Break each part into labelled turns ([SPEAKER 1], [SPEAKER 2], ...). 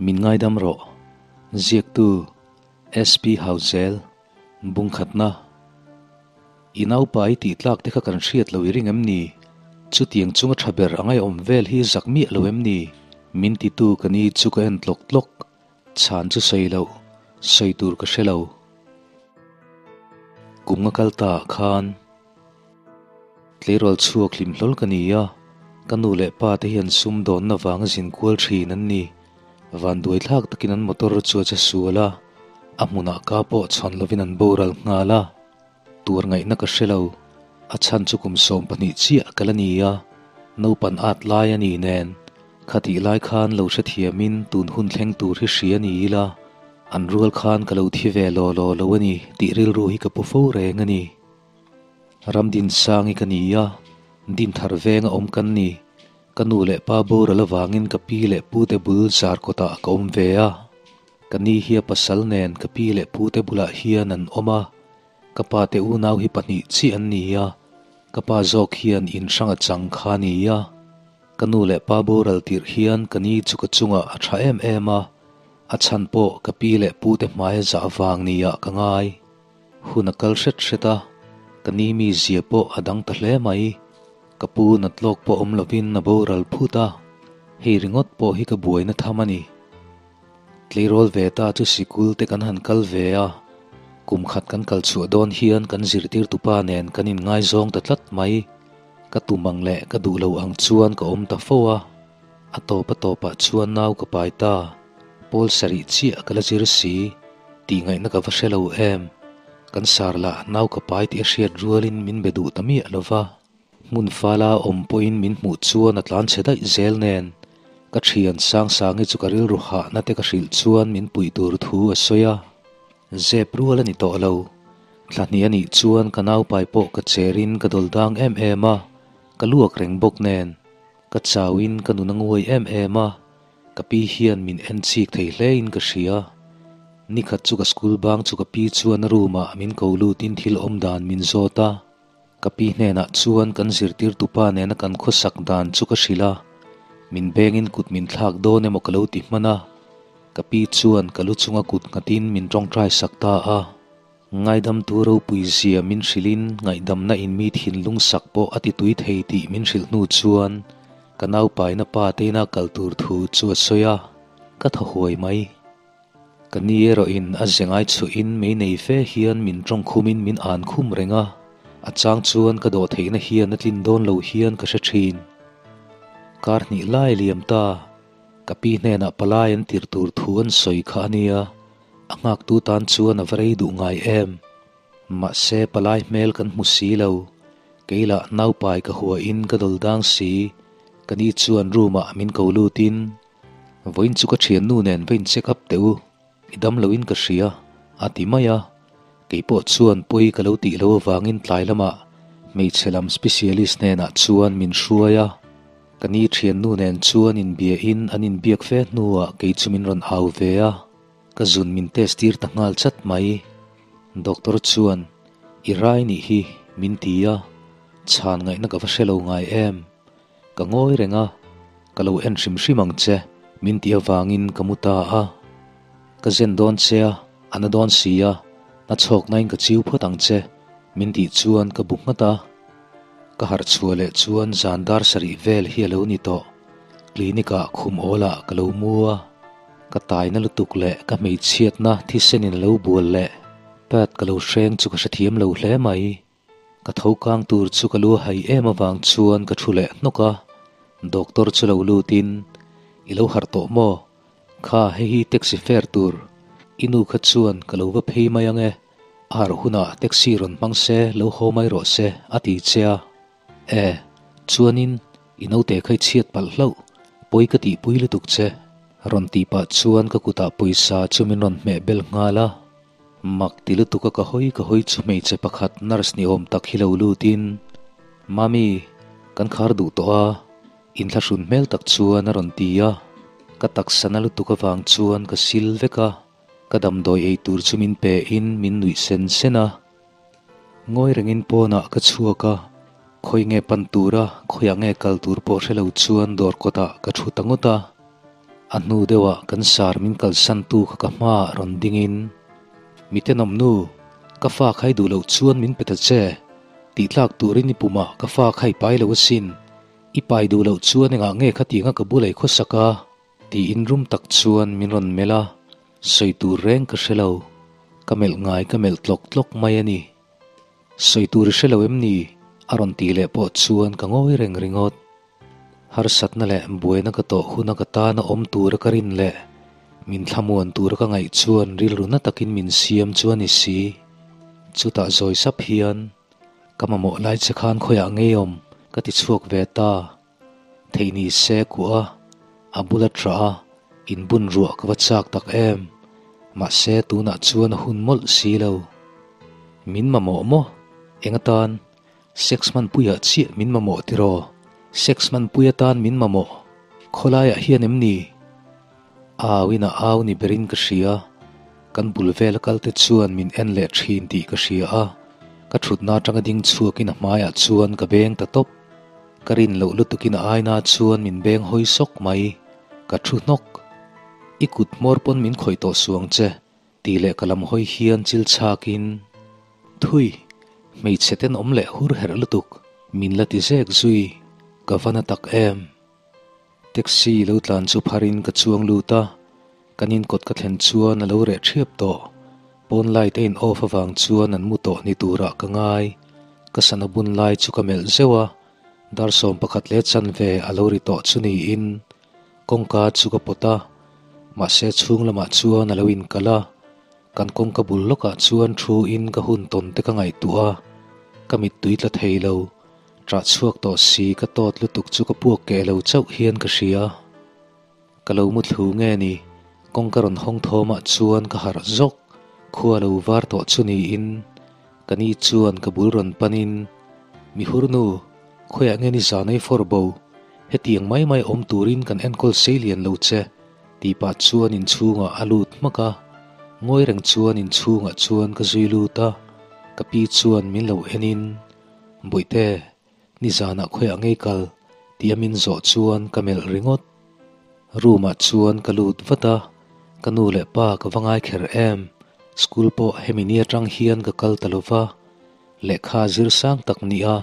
[SPEAKER 1] Min ngaidam rawh. Ziaktu, SP Hauzel, Bungkhatna. I naupa i tih tlak te kha kan hriat lo i ring em ni? Chutiang chunga tha ber a ngaihawm vel hi zak miah lo em ni? Min titu ka ni chu ka en tlawk tlawk. Chhan chu sawi loh, sawi tur ka hre lo. Kum nga kal ta ah khan tleirawl chhuak hlim hlawl ka ni a, ka nu leh pa te hian sum dawnna vanga zin kual thin an ni. Vanduai thlak takin an motor chu a che sual a, a hmunah ka pawh chhawn lovin an boral nghal a. Tur ngaihna ka hre lo, a chhan chu kum 12 chiah ka la ni a, naupan at lai a ni nen, khatih lai khan lo hrethiamin tun hun thleng tur hi hria ni ila, an rual khan ka lo thi ve law law lo a ni tih rilru hi ka pu fo reng a ni. Ramdinsangi ka ni a, Dinthar venga awm kan ni. Ka nu leh pa boral avangin ka pi leh pute bul zar kawtah ka awm ve a. Ka ni hi a pasal nen ka pi leh pute bulah hian an awm a, ka pa te unau hi pahnih chiah an ni a, ka pa zawk hian in hrang a chang kha a ni a. Ka nu leh pa boral tirh hian ka ni chu ka chungah a tha em em a, a chhan pawh ka pi leh pute hmai a zah vang niah ka ngai. Hun a kal hret hret a, ka ni mi zia pawh a dang ta hle mai. Ka pu nat lawk pawh awm lovin a boral phut a, hei ringawt pawh hi ka buaina tham a ni. Tleirawl ve ta chu sikul te kan han kal ve a, kum khat kan kal chhuah dawn hian kan zirtirtupa nen kan inngaizawng ta tlat mai. Ka tum ang leh ka duh lo ang chuan ka awm ta fo a, a tawp a tawpah chuan nau ka pai ta. Pawl sarih chiah ka la zir si, tih ngaihna ka va hre lo em. Kan sar lah nau ka pai tih a hriat rualin min be duh ta miah lo va. Hmun fala awm pawhin min hmuh chuan a tlan chhe daih zel nen, ka thian Sangsangi chu ka rilru hahna te ka hrilh chuan min puih tur thu a sawi a. Zep rual a ni tawh lo. Thla hnih a nih chuan ka naupai pawh ka cherin ka dawl dang em em a, ka luak reng bawk nen. Ka chauin ka nun a nguai em em a, ka pi hian min en chik thei hlein ka hria. Nikhat chu ka school bang chu ka pi chuan a room ah min ko lutin thil awm dan min zawt a. Ka pi hnenah chuan kan zirtirtupa nena kan khawsak dan chu ka hrilh a, min bengin kut min thlak dawn emaw ka lo ti hman a, ka pi chuan ka lu chunga kut nghatin min tawngtai sak ta a. Ngaidamtu ropui zia min hrilhin ngaihdamna in mi thinlung sak pawh a ti tui thei tih min hrilh hnu chuan ka naupaina pa teina kal tur thu chu a sawi a, ka thaw huai mai. Ka ni erawhin a ze ngai chhuahin mei nei fe hian min tawng khumin min an khum reng a, a chang chuan ka dawh theihna hian a tlin dawn lo hian ka hre thin. Kar hnih lai liam ta, ka pi hnenah palai an tir tur thu an sawi kha a nia, a nghaktu tan chuan a va rei duh ngai em. Mahse palai hmel kan hmu si lo, kei lah naupai ka huahin ka dawl dang si, ka ni chuan room ah min ko lutin, Vawiin chu ka thiannu nen va in check up teh u, i dam loin ka hria, a ti mai a. Kei pawh chuan pawi ka lo tih lo avangin tlai lamah hmeichhe lam specialist hnenah chuan min hruai a. Ka ni thiannu nen chuan inbiain an inbiak fe hnuah kei chu min rawn au ve a, ka zun min test tir ta nghal chat mai. Doctor chuan, I rai nih hi, min ti a, chhan ngaihna ka va hre lo ngai em. Ka ngawi reng a, ka lo en hrim hrim ang che, min tih avangin ka mu ta a. Ka zen dawn che a, a na dawn si a, na chhawk nain ka chiu phawt ang che, min tih chuan ka bu nghat a. Ka harh chhuah leh chuan zan dar sarih vel hi a lo ni tawh. Clinic ah khum awlah ka lo mu a, ka taina lutuk leh ka hmeichhiatna thisenin a lo bual leh pad ka lo hreng chu ka hrethiam lo hle mai. Ka tho kang tur chu ka lu a hai em avang chuan ka thu leh hnawk a, doctor chu lo lutin, I lo harh tawh maw? Kha hei hi taxi fare tur, i nu kha chuan ka lo va phei mai ang e, a harh hunah taxi rawn hmang se lo haw mai rawh se a ti che a. E, chuanin i naute kha i chhiat palh hlauh, pawi ka tihpui lutuk che, rawn tih pah chuan ka kutah pawisa chu min rawn hmeh bel nghal a. Mak ti lutuk a ka hawi ka hawi chu hmeichhe pakhat nurse ni awm tak hi lo lutin, Mami, kan khar duh tawh a, inthlahrun hmel tak chuan a rawn ti a. Ka taksa na lutuk avang chuan ka sil vek a, ka damdawi ei tur chu min pe in min nuih sen sen a. Ngawi rengin pawnah ka chhuak a, khawi nge pan tura khawiah nge kal tur pawh hre lo chuan dawr kawtah ka thu ta ngawt a. A hnu deuhah kan sar min kalsan tu kha ka hmaah rawn dingin, Mi tenawm nu, ka fa khai duh loh chuan min pe ta che, tih tlak turin i pumah ka fa khai pai lo asin, i pai duh loh chuan engah nge khatianga ka bulei khawsak a? Tiin rum tak chuan min rawn melh a, sawi tur reng ka hre lo, ka melh ngai ka melh tlawk tlawk mai a ni. Sawi tur i hre lo em ni? A rawn tih leh pawh chuan ka ngawi reng ringawt. Harsatna leh buaina ka tawh huna ka tana awm tura ka rin leh min thlamuan tura ka ngaih chuan rilru na takin min siam chu a ni si. Chutah zawi sap hian ka mamawh lai che khan khawiah ngei awm ka ti chhuak ve ta. Theih ni se kuah a, a bula tah a, inbun ruah ka va chak tak em. Mahse tunah chuan a hun mawlh si lo. Min mamawh maw? Eng atan? Sex hmanpuiah chiah min mamawh tiraw? Sex hmanpui atan min mamawh? Khawlaiah hian em ni? Au in a au ni berin ka hria. Kan bul vela kalte chuan min en leh thin tih ka hria a, ka thutna atanga ding chhuakin a hmaiah chuan ka beng ta tawp. Ka rin loh lutukin a aina chuan min beng hawi sawk mai. Ka thu hnawk. I kut hmawr pawn min khawih tawh suang che. Tih leh ka lam hawi hian chil chhakin, Thui, hmeichhe tenawm leh hur herh lutuk, min la ti zek zui, ka va na tak em. Taxi lo tlan chu pharin ka chuang lut a, kan inkawt ka thlen chuan a lo reh ṭhiap tawh. Pawn light a in off avang chuan an mu tawh ni turah ka ngai. Ka sana bun lai chu ka melh zeuh a, dar 11 leh chanve a lo ri tawh chu niin Kawngka chu ka pawt a, mahse chhung lamah chuan a lo inkalh a, kan kawngka bul lawkah chuan thu in ka hun tawn te ka ngaihtuah a, ka mittui tla thei lo, ṭah chhuak tawh si ka tawt lutuk chu ka puak keh lo chauh hian ka hria. Ka lo mu thlu nge ni, kawngka rawn hawng thawmah chuan ka harh zawk, khua lo var tawh chu niin ka ni chuan ka bul rawn panin, Mi hurnu, Khawiah nge ni zanei fawr bo, hetiang mai mai awm turin kan enkawl sei lian lo che, tih pah chuan inchhungah a lut hmak a. Ngawi reng chuan inchhungah chuan ka zui lut a, ka pi chuan min lo enin, Bawihte, nizanah khawiah ngei kal? tia min zawh chuan ka melh ringawt. Room-ah chuan ka lut vat a, ka nu leh pa ka va ngai kher em, school pawh hemi ni atang hian ka kal ta lova, Lehkha zir sang tak ni a,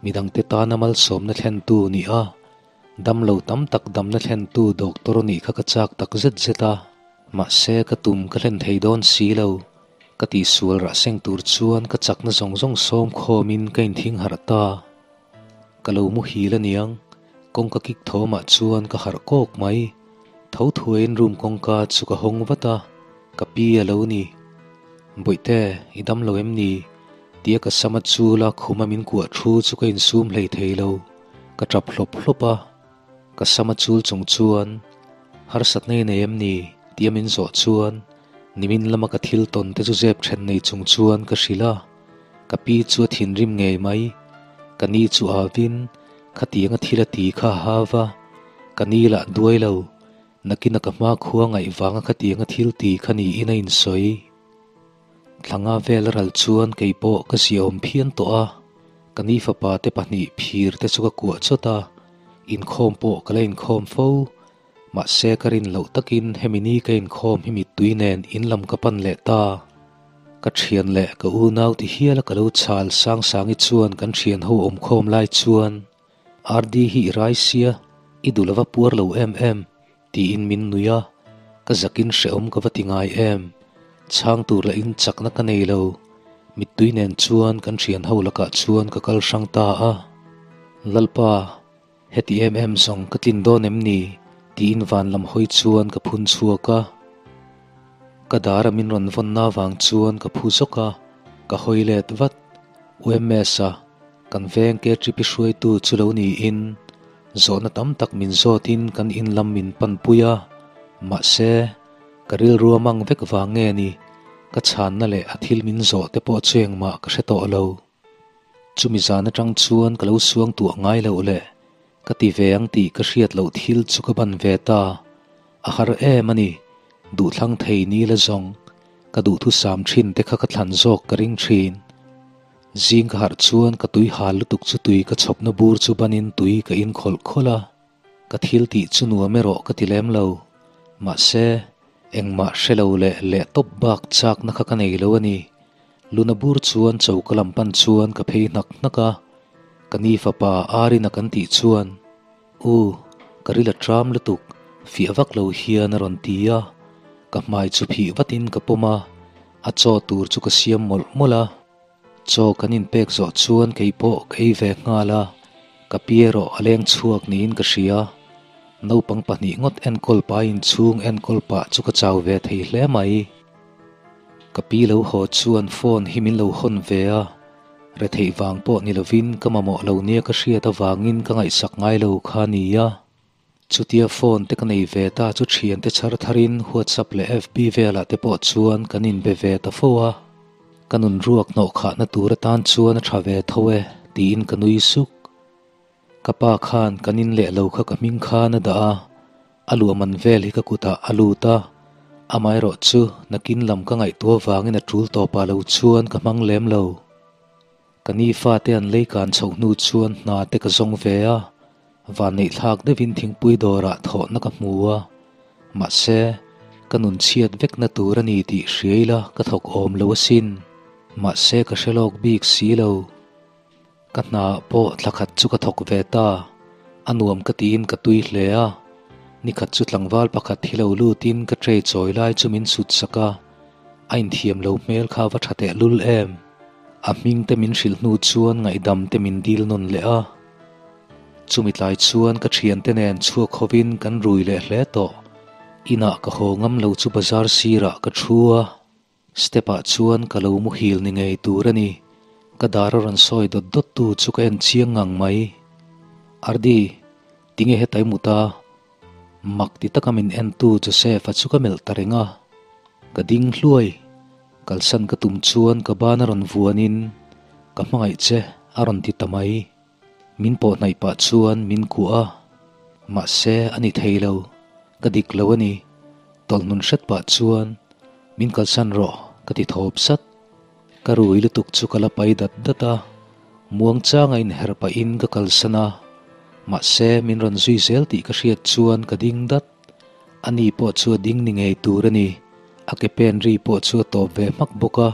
[SPEAKER 1] midangte tana malsawmna thlentu ni a, damlo tam tak damna thlentu doctor nih kha ka chak tak zet zet a. Mahse ka tum ka hlen thei dawn si lo, ka tihsual rah seng tur chuan ka chakna zawng zawng sawm khawmin ka inthing harh ta. Ka lo muhil aniang, kawngka kik thawmah chuan ka harh kawk mai. Tho thuaiin room kawngka chu ka hawng vat a, ka pi a lo ni. Bawihte, i dam lo em ni? Tia ka sama chul a khuma min kuah thu chu ka insum hlei thei lo, ka tap hlawp hlawp a. Ka sama chul chung chuan, Harsatna i nei em ni? Tia min zawh chuan, nimin lama ka thil tawn te chu zep then nei chung chuan ka hrilh a. Ka pi chu a thinrim ngei mai. Ka ni chu avin, khatianga thil a ti kha a hau va, ka ni lah duai lo. Nakina ka hma khua ngaih vanga khatianga thil ti kha niin a insawi. Thlanga vel ral chuan kei pawh ka ziaawm phian tawh a, ka ni fapa te pahnih phir te chu ka kuah chawt a, inkhawm pawh ka la inkhawm fo. Mahse ka rin loh takin hemi ni ka inkhawm hi mittui nen in lam ka pan leh ta. Ka thian leh ka unau ti hial a ka lo chhal Sangsangi chuan kan thian ho awmkhawm lai chuan RD hi i rai sia, i duh lova puar lo em em, tiin min nui a, ka zakin hrehawm ka va ti ngai em, chhang tur lah in chakna ka nei lo, mittui nen chuan kan thian ho lakah chuan ka kal hrang ta a. Lalpa, heti em em zawng ka tlin dawn em ni? tiin van lam hawi chuan ka phun chhuak a. Ka dara min rawn vawnna vang chuan ka phu zawk a, ka hawi let vat. UMS-a Kan veng KTP hruaitu chu lo niin zawhna tam tak min zawtin kan in lam min panpui a, mahse, ka rilru a mang vek vang nge ni, ka chhanna leh a thil min zawh te pawh chu engmah ka hre tawh lo. Chumi zan atang chuan ka lo suang tuah ngai loh leh ka ti ve ang tih ka hriat loh thil chu ka ban ve ta. A har em a ni, duhthlang thei ni la zawng, ka duhthusam thin te kha ka thlan zawk ka ring thin. Zing ka harh chuan ka tui hal lutuk chu tui ka chhawpna bur chu banin tui ka in khawlh khawlh a, ka thil tih chu nuam erawh ka ti lem lo. Mahse, engmah hre lo leh leh tawp bak chakna kha ka nei lo a ni. Luna bur chuan choka lam pan chuan ka phei hnak hnak a, ka ni fapa Arina kan tih chuan, U, ka ril a tram lutuk, fiah vak lo hian a rawn ti a, ka hmai chu phih vatin ka pawm a, a chaw tur chu ka siam mawlh mawlh a. Chaw kan inpek zawh chuan kei pawh ka ei ve nghal a, ka pi erawh a leng chhuak niin ka hria. Naupang pahnih ngawt enkawl pa inchhung enkawl pah chu ka chau ve thei hle mai. Ka pi lo haw chuan phone hi min lo hawn ve a, retheih vang pawh ni lovin ka mamawh lo nia ka hriat avangin ka ngaihsak ngai lo kha a nia. Chutia phone te ka nei ve ta chu thiante chhar tharin WhatsApp leh FB velah te pawh chuan kan inbe ve ta fo a, ka nun ruak hnawh khahna tur atan chuan a tha ve tho e tiin ka nui suk. Ka pa khan kan in leh lo kha ka hming khan a dah a, a luah man vel hi ka kutah a lut a, amaherawh chu nakin lam ka ngaihtuah vangin a tul tawpah lo chuan ka hmang lem lo. Ka ni fate an lei kan chhoh hnu chuan hna te ka zawng ve a, vanneih thlak deuhin thingpui dawrah thawhna ka hmu a, mahse, ka nun chhiat vekna tur a ni tih hria ila ka thawk awm lo asin, mahse ka hre lawk bik si lo. Ka hna pawh thla khat chu ka thawk ve ta, a nuam ka tiin ka tui hle a, nikhat chu tlangval pakhat hi lo lutin ka tray chawi lai chu min sut sak a, a inthiam lo hmel kha va tha teh lul em. A hming te min hrilh hnu chuan ngaihdam te min dil nawn leh a. Chumi tlai chuan ka thiante nen chhuak hovin kan rui leh hle tawh. Inah ka haw ngam lo chu bazar sirah ka thu a. Step ah chuan ka lo muhil ni ngei tur a ni. Ka dar a rawn sawi dawt dawt tu chu ka en chiang ngang mai. Ardi, tinge hetai mut a? Mak ti taka min en tu Joseph-a chu ka melh ta reng a. Ka ding hluai. Kalsan ka tum chuan ka ban a rawn vuanin, Ka hmangaih che, a rawn ti ta mai. Min pawh hnaih pah chuan min kuah a, mahse a ni thei lo, ka dik lo a ni. Tawlhnun hret pah chuan, Min kalsan rawh, ka ti thawp sat. Ka rui lutuk chu ka la pai dat dat a, muangchanga inher pahin ka kalsan a, mahse min rawn zui zel tih ka hriat chuan ka ding dat. Ani pawh chu a ding ni ngei tur a ni, a ke pen ri pawh chu a tawp ve hmak bawk a.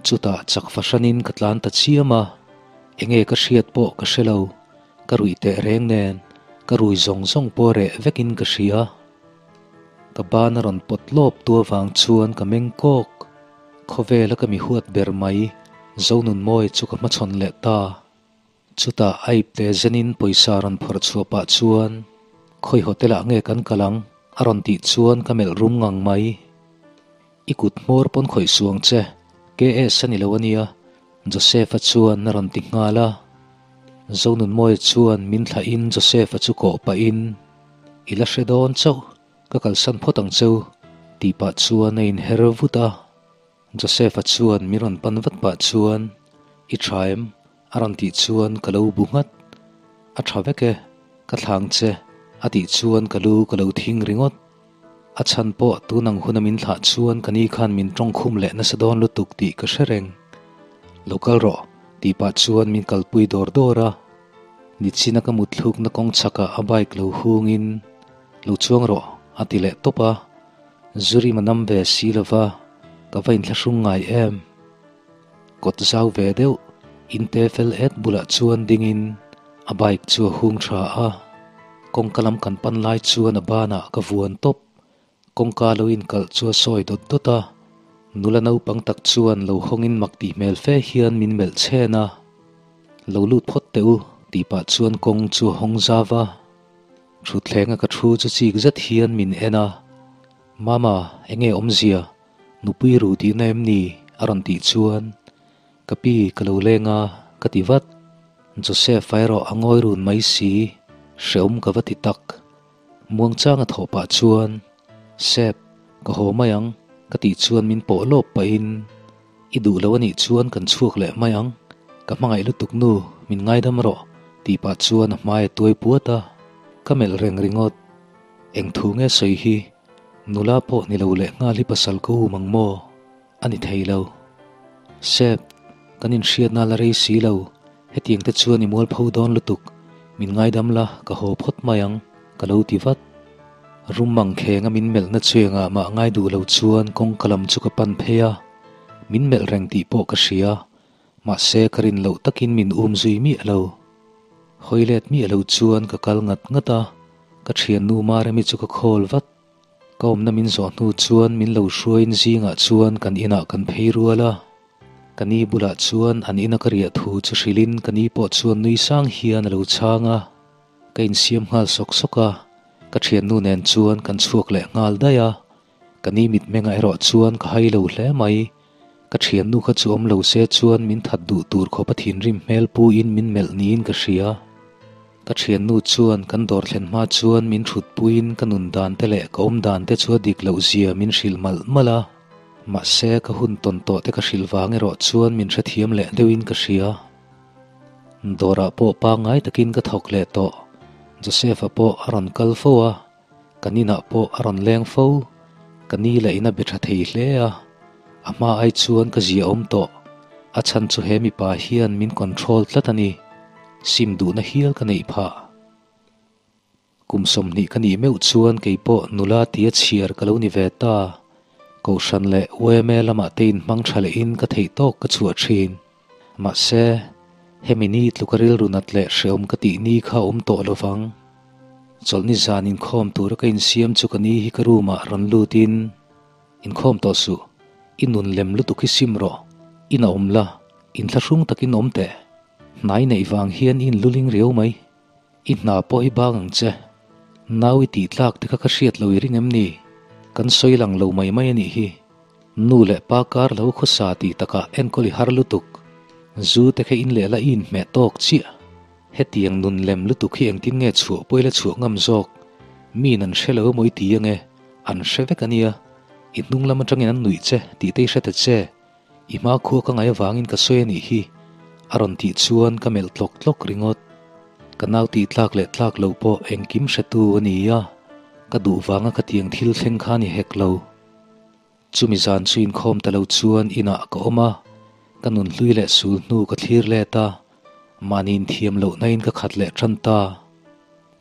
[SPEAKER 1] Chutah chak fahranin ka tlan ta chiam a, enge ka hriat pawh ka hre lo, ka ruih teh reng nen ka rui zawng zawng pawh reh vekin ka hria. Ka ban a rawn pawt lawp tu avang chuan ka meng kawk. Khawvela ka mi huat ber mai, Zonunmawi chu ka hmachhawn leh ta. Chutah a ipte zenin pawisa rawn phawrh chhuah pah chuan, Khawi hotel ah nge kan kal ang? a rawn tih chuan ka melh rum ngang mai. I kut hmawr pawn khawih suang che, KS a ni lo a nia, Joseph-a chuan a rawn ti nghal a. Zonunmawia chuan min thlahin Joseph-a chu kawh pahin, I la hre dawn chauh, ka kalsan phawt ang cheu, tih pah chuan a inher vut a. Joseph-a chuan min rawn pan vat pah chuan, I tha em? a rawn tih chuan ka lo bu nghat. A tha vek e, ka thlang che, a tih chuan ka lu ka lo thing ringawt. A chhan pawh tun ang huna min thlah chuan ka ni khan min tawngkhum leh nasa dawn lutuk tih ka hre reng. Lo kal rawh, tih pah chuan min kalpui dawr dawr a. Nichina ka mutthlukna kawng chhakah a bike lo hungin, Lo chuang rawh, a ti leh tawp a. Zurima nam ve si lova, ka va inthlahrung ngai em? Kawt zau ve deuh, inte fel et bulah chuan dingin a bike chu a hung tha a, kawngka lam kan pan lai chuan a banah ka vuan tawp. Kawngka lo inkalh chu a sawi dawt dawt a, nula naupang tak chuan lo hawngin mak tih hmel fe hian min melh chhen a, Lo lut phawt teh u, tih pah chuan kawng chu a hawng zau a. Thutthleng a ka thu chu chik zet hian min en a, Mama, enge awmzia? Nupui ru tihna em ni? a rawn tih chuan, Ka pi, ka lo leng a, ka ti vat. Joseph a erawh a ngawi run mai si, hreawm ka va ti tak. Muangchang a thawh pah chuan, Sep, ka haw mai ang, ka tih chuan min pawh lawp pahin, I duh lo anih chuan kan chhuak leh mai ang, ka hmangaih lutuk nu, min ngaidam rawh, tih pah chuan a hmai a tuai puat a, ka melh reng ringawt. Eng thu nge sawi hi? Nula pawh ni lo leh nghal hi pasal ka um ang maw? A ni thei lo. Sep, kan inhriatna la rei si lo, hetiang te chuan i mualpho dawn lutuk, min ngaidam la, ka haw phawt mai ang, ka lo ti vat. Rum mangkheng a min melhna chuengah mah ngai duh lo chuan kawngka lam chu ka pan phei a, min melh reng tih pawh ka hria, mahse ka rin loh takin min um zui miah lo. Hawi let miah lo chuan ka kal ngat ngat a, ka thiannu Maremi chu ka call vat. Ka awmna min zawh hnu chuan min lo hruaiin zingah chuan kan inah kan phei rual a. Ka ni bulah chuan an ina ka riah thu chu hrilhin ka ni pawh chuan nui sang hian a lo chhang a. Ka insiam nghal sawk sawk a, ka thiannu nen chuan kan chhuak leh nghal daih a. Ka ni mitmengah erawh chuan ka hai lo hle mai. Ka thiannu kha chu awm lo se chuan min that duh tur khawp a thinrim hmel pu in min melh niin ka hria. Ka thiannu chuan kan dawr thlen hma chuan min thut puiin ka nun dan te leh ka awm dan te chu a dik loh zia min hrilh malh malh a. Mahse ka hun tawn tawh te ka hrilh vang erawh chuan min hrethiam leh deuhin ka hria. Dawrah pawh pangngai takin ka thawk leh tawh. Joseph-a pawh a rawn kal fo a. Kan inah pawh a rawn leng fo. Ka ni leh in a be tha thei hle a, a hma ai chuan ka zia awm tawh. A chhan chu he mipa hian min control tlat a ni. Sim duhna hial ka neih phah. Kum 20 ka nih meuh chuan kei pawh nula tia chhiar ka lo ni ve ta. Kohhran leh UMA lamah te inhmang tha lehin ka theih tawk ka chhuah thin. Mahse, hemi ni tluka rilru nat leh hreawm ka tih ni kha awm tawh lovang. Chawlhni zan inkhawm tura ka insiam chu ka ni hi ka room ah rawn lutin, Inkhawm tawh suh, i nun lem lutuk hi sim rawh, in a awm la, inthlahrung takin awm teh. Hnai neih vang hian i inluling riau mai. I hna pawh hi bang ang che. Nau i tih tlak te kha ka hriat lo i ring em ni? Kan sawi lang lo mai mai a nih hi. Nu leh pa kar lo khawsa tih takah enkawl i har lutuk. Zu te kha in leh la i inhmeh tawk chiah. Hetiang nun lem lutuk hi engtin nge chhuah pawh ila chhuah ngam zawk? Miin an hre lo emaw i ti ange? An hre vek a nia. I hnung lam atangin an nuih che tih te i hre ta che. I hma khua ka ngaih avangin ka sawi a nih hi, a rawn tih chuan ka melh tlawk tlawk ringawt. Ka nau tih tlak leh tlak loh pawh engkim hretu a ni a, ka duh vanga khatiang thil thleng kha ni hek lo. Chumi zan chu inkhawm ta lo chuan inah ka awm a, ka nun hlui leh sul hnu ka thlir let a, mahni inthiam lohna in ka khat leh tan ta.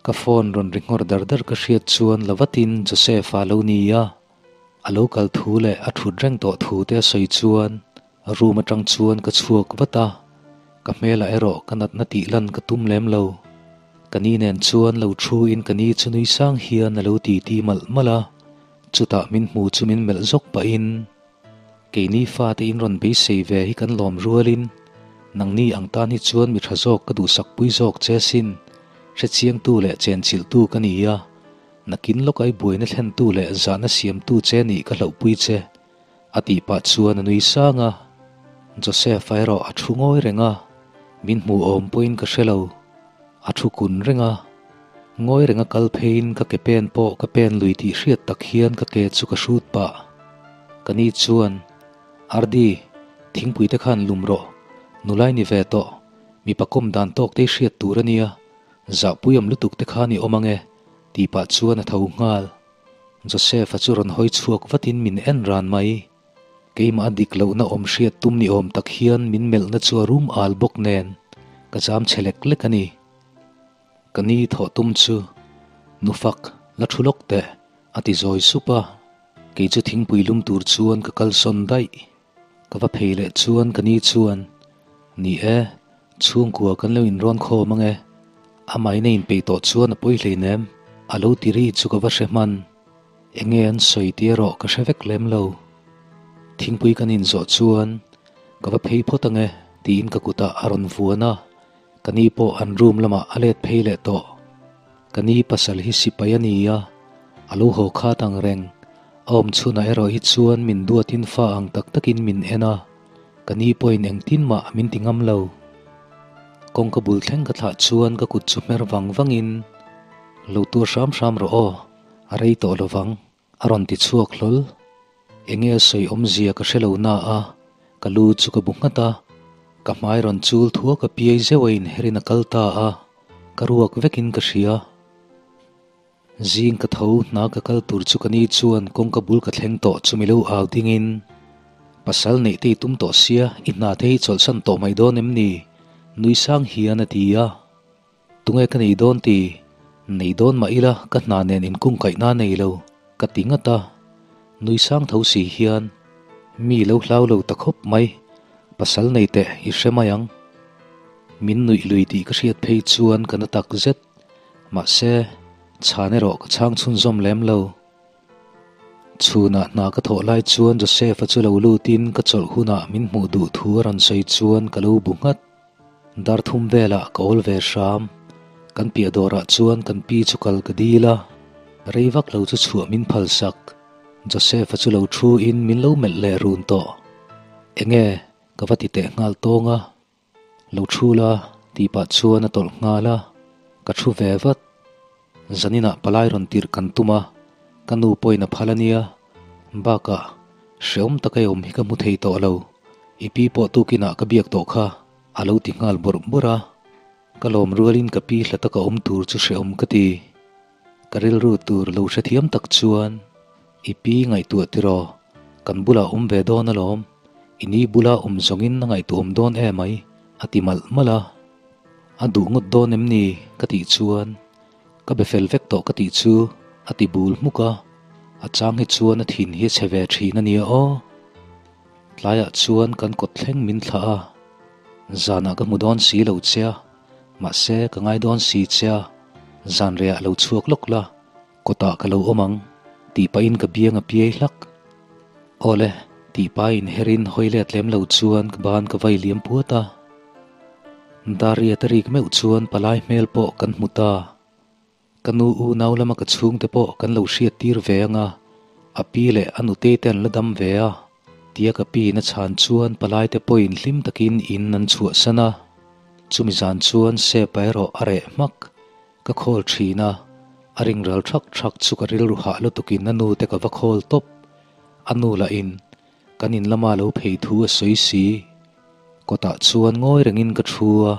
[SPEAKER 1] Ka phone rawn ri nghawr dar dar ka hriat chuan la vatin Joseph-a lo ni a, A lo kal thu leh a thut reng tawh thu te a sawi chuan room atang chuan ka chhuak vat a, ka hmelah erawh ka natna tih lan ka tum lem lo. Ka ni nen chuan lo thu in ka ni chu nui sang hian a lo ti ti malh malh a, chutah min hmu chu min melh zawk pahin, Keini fate in rawn beisei ve hi kan lawm rualin nangni ang tan hi chuan mi tha zawk ka duhsak pui zawk che sin, hrechiangtu leh chenchilhtu ka ni a, Nakin lawk ai buaina thlentu leh zahna siamtu che nih ka hlauhpui che, a tih pah chuan a nui sang a. Joseph-a erawh a thu ngawi reng a, min hmuh awm pawhin ka hre lo. A thu kun reng a, ngawi renga kal pheiin ka ke pen pawh ka pen lui tih hriat tak hian ka ke chu ka hrut pah. Ka ni chuan, Ardi, thingpui te khan lum rawh, nulai ni ve tawh, mipa kawm dan tawk te i hriat tur a nia, Zahpuiawm lutuk te khan i awm ange, tih pah chuan a tho nghal. Joseph-a chu rawn hawi chhuak vatin min en ran mai. Keimah a dik lohna awm hriat tum ni awm tak hian min melhna chu a rum al bawk nen ka zam chhe lek lek a ni. Ka ni thawh tum chu, Nufak, la thu lawk teh, a ti zawi sup a. Kei chu thingpui lum tur chuan ka kalsawn daih. Ka va phei leh chuan ka ni chuan, Ni e, chhungkua kan lo inrawn khawm ang e. Amahin a inpeih tawh chuan a pawi hleinem, a lo ti ri chu ka va hre hman. Enge an sawi tih erawh ka hre vek lem lo. Thingpui kan inzawh chuan, Ka va phei phawt ang e, tiin ka kutah a rawn vuan a. Ka ni pawh an room lamah a let phei leh tawh. Ka ni pasal hi sipai a ni a, a lo haw khat ang reng. A awm chhunah erawh hi chuan min duatin fa ang tak takin min en a, ka ni pawhin engtin mah min ti ngam lo. Kawngka bul thleng ka thlah chuan ka kut chu hmer vang vangin, Lo tur hram hram rawh aw, a rei tawh lovang. A rawn ti chhuak hlawl. Enge a sawi awmzia ka hre lo na a, ka lu chu ka bu nghat a. Ka hmai rawn chul thuak a piai zeuh a inherin a kal ta a, ka ruak vekin ka hria. Zing ka tho, hna ka kal tur chu ka ni chuan kawngka bul ka thleng tawh chu mi lo au dingin, Pasal neih te i tum tawh sia, i hna te hi chawlhsan tawh mai dawn em ni? Nui sang hian a ti a. Tunge ka nei dawn ti? Nei dawn mah ila ka hna nen inkungkaihna nei lo ka ti ngat a, nui sang tho si hian mi lo hlau lo ta khawp mai, pasal nei teh i hre mai ang. Min nuih lui tih ka hriat phei chuan ka na tak zet, mahse chhan erawh ka chhang chhunzawm lem lo. Chhunah hna ka thawh lai chuan Joseph-a chu lo lutin ka chawlh hunah min hmuh duh thu a rawn sawi chuan ka lo bu nghat. Dar thum velah ka awl ve hram. Kan piah dawrah chuan kan pi chu kal ka dil a, rei vak lo chu chhuah min phal sak. Joseph-a chu lo thu in min lo melh leh run tawh. Enge ka va ti teh nghal tawng a. Lo thu la tih pah chuan a tawlh nghal a, ka thu ve vat. Zaninah palai rawn tirh kan tum a, ka nu pawhin a phal a nia. Bakah, hreawm taka i awm hi ka hmu thei tawh lo, i pi pawh tukinah ka biak tawh kha, a lo ti nghal bawrh bawrh a. Ka lawm rualin ka pi hla taka awm tur chu hreawm ka ti. Ka rilru tur lo hrethiam tak chuan, I pi ngaihtuah tiraw, kan bulah awm ve dawn alawm, i ni bula awm zawngin a ngaihtuahawm dawn em mai, a ti malh malh a. A duh ngawt dawn em ni? ka tih chuan, Ka be fel vek tawh ka tih chu, a ti bul hmuk a. A chang hi chuan a thin hi a chhe ve thin a nia aw. Tlaiah chuan kan kawt thleng min thlah a, zanah ka hmu dawn si lo che a, mahse ka ngai dawn si che a, zan rehah lo chhuak lawk la, kawtah ka lo awm ang, tih pahin ka biang a piai hlak. Awle, tih pahin herin hawi let lem lo chuan ka ban ka vai liam puat a. Daria te rik meuh chuan palai hmel pawh kan hmu ta. Ka nu unau lama ka chhungte pawh kan lo hriat tir ve anga, a pi leh a nutei te an la dam ve a, tia ka pi in a chhan chuan palaite pawhin hlim takin in an chhuahsan a. Chumi zan chuan Sepa erawh a reh hmak. Ka khawl thin a, a ring ral thak thak chu ka rilru hah lutukin a nu te ka va khawl tawp. A nu lahin kan in lama lo phei thu a sawi si. Kawtah chuan ngawi rengin ka thu a,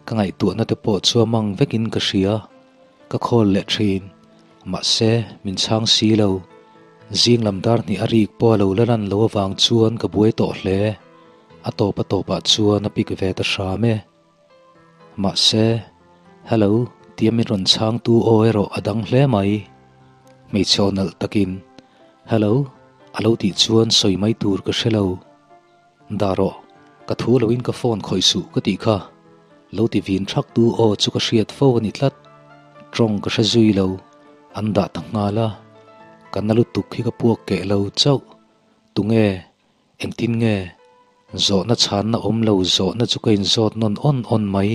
[SPEAKER 1] ka ngaihtuahna te pawh chu a mang vekin ka hria. Ka khawl leh thin, mahse min chhang si lo. Zing lam dar hnih a rik pawh a lo la lan lo avang chuan ka buai tawh hle. A tawp a tawpah chuan a pik ve ta hram e. Mahse, Hello tia min rawn chhangtu aw erawh a dang hle mai. Hmeichhe aw nalh takin, Hello a lo tih chuan sawi mai tur ka hre lo. Dah rawh, ka thu loin ka phone khawih suh ka tih kha. Lo ti vin thak tu aw chu ka hriat fo a ni tlat. Tawng ka hre zui lo, an dah ta nghal a. Ka na lutuk hi ka puak keh lo chauh. Tunge? Engtin nge? Zawhna chhanna awm lo zawhna chu ka inzawt nawn awn awn mai.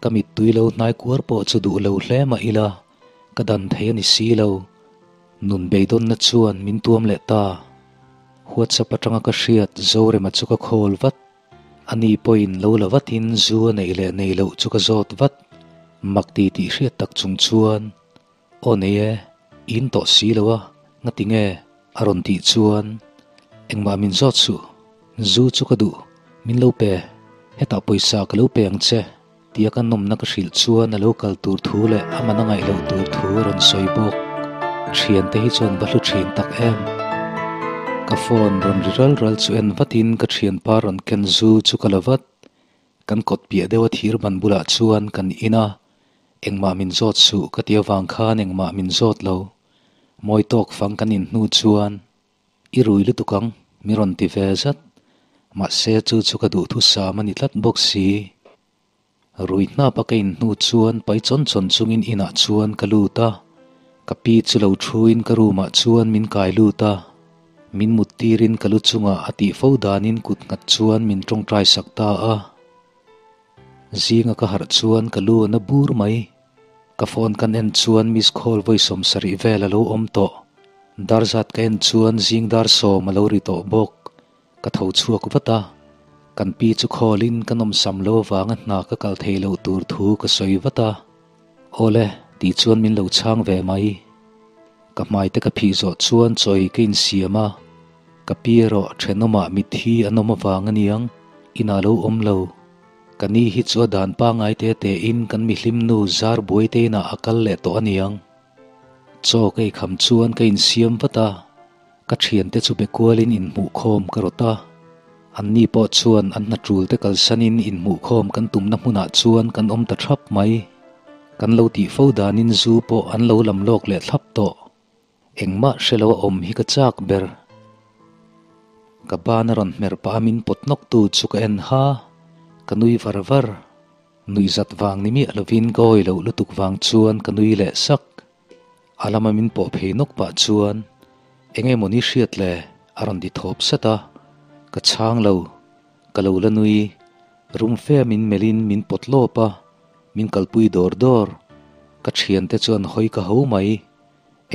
[SPEAKER 1] Ka mittui lo hnai kuar pawh chu duh lo hle mah ila, ka dan thei a ni si lo. Nun beidawnna chuan min tuam leh ta. WhatsApp atanga ka hriat Zorema chu ka call vat. Ani pawhin lo la vatin zu a neih leh nei loh chu ka zawt vat. Mak ti tih hriat tak chung chuan, Aw nei e, in tawh si lo a, ngati nge? a rawn tih chuan, Engmah min zawt suh, zu chu ka duh, min lo pe, hetah pawisa ka lo pe ang che. Tia ka nawmna ka hrilh chuan a lo kal tur thu leh a man a ngaih loh tur thu a rawn sawi bawk. Thiante hi chuan va hlu thin tak em. Ka phone rawn ri ral ral chu en vatin ka thianpa rawn ken zu chu ka la vat. Kan kawt piah deuha thir ban bulah chuan kan in a, engmah min zawt suh ka ti avang khan engmah min zawt lo. Mawi tawk fang kan in hnu chuan I rui lutuk ang, mi rawn ti ve zat. Mahse chu chu ka duhthusam a ni tlat bawk si. Rui hnap a ka in hnu chuan pai chawn chawn chungin inah chuan ka lut a. Ka pi chu lo thuin ka room ah chuan min kai lut a. Min mut tirin ka lu chungah a tih fo danin kut nghat chuan min tawngtai sak ta a. Zinga ka harh chuan ka lu a na bur mai. Ka phone kan en chuan miss call vawi 70 vel a lo awm tawh. Dar zat ka en chuan zing dar 10 a lo ri tawh bawk. Ka tho chhuak vat a, kan pi chu call in ka nawmsam lo avanga hna ka kal thei loh tur thu ka sawi vat a. Awle, tih chuan min lo chhang ve mai. Ka hmai te ka phih zawh chuan chawi ka insiam a, ka pi erawh thenawmah mitthi an awm avang aniang, inah lo awm lo. Ka ni hi chu a dan pangngai te te in kan mihlim nu zar buai te inah a kal leh tawh aniang. Chaw ka eikham chuan ka insiam vat a, ka thiante chu be kualin inhmuhkhawm ka rawt a. Anni pawh chuan an hna tul te kalsanin inhmuhkhawm kan tumna hmunah chuan kan awm ta thap mai. Kan lo tih fo danin zu pawh an lo lam lawk leh thlap tawh. Engmah hre lo a awm hi ka chak ber. Ka ban a rawn hmer pah a min pawt nawk tu chu ka en ha. Ka nui var var. Nuihzat vang ni miah lovin ka awi loh lutuk vang chuan ka nui leh sak. A lama min pawh phei nawk pah chuan eng emaw ni hriat le a rawn ti thawp sat a, ka chhang lo, ka lo la nui. Rum fe a min melhin min pawt lawp a, min kalpui dawr dawr. Ka thiante chuan hawi ka ho mai.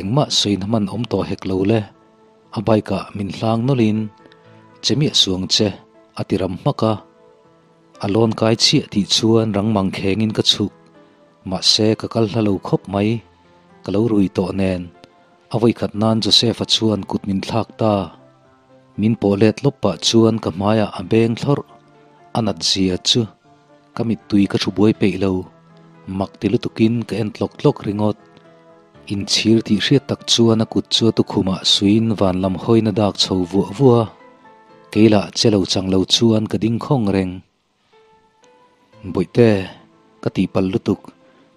[SPEAKER 1] Engmah sawiin hman awm tawh hek lo le, a bike ah min hlang nawlhin che miah suang che a ti ram hmak a. A lawn kai chiah tih chuan rang mang khengin ka chhuk, mahse ka kal hla lo khawp mai, ka lo rui tawh nen a vawikhat nan Joseph-a chuan kut min thlak ta. Min pawh let lawp pah chuan ka hmaiah a beng thlawrh, a nat zia chu ka mittui ka thu buai peih lo, mak ti lutukin ka en tlawk tlawk ringawt. Inchhir tih hriat tak chuan a kut chu a tukhumah suiin van lam hawiin a dak chho vuah vuah a, kei lah che lo chang lo chuan ka ding khawng reng. Bawihte, ka tihpalh lutuk,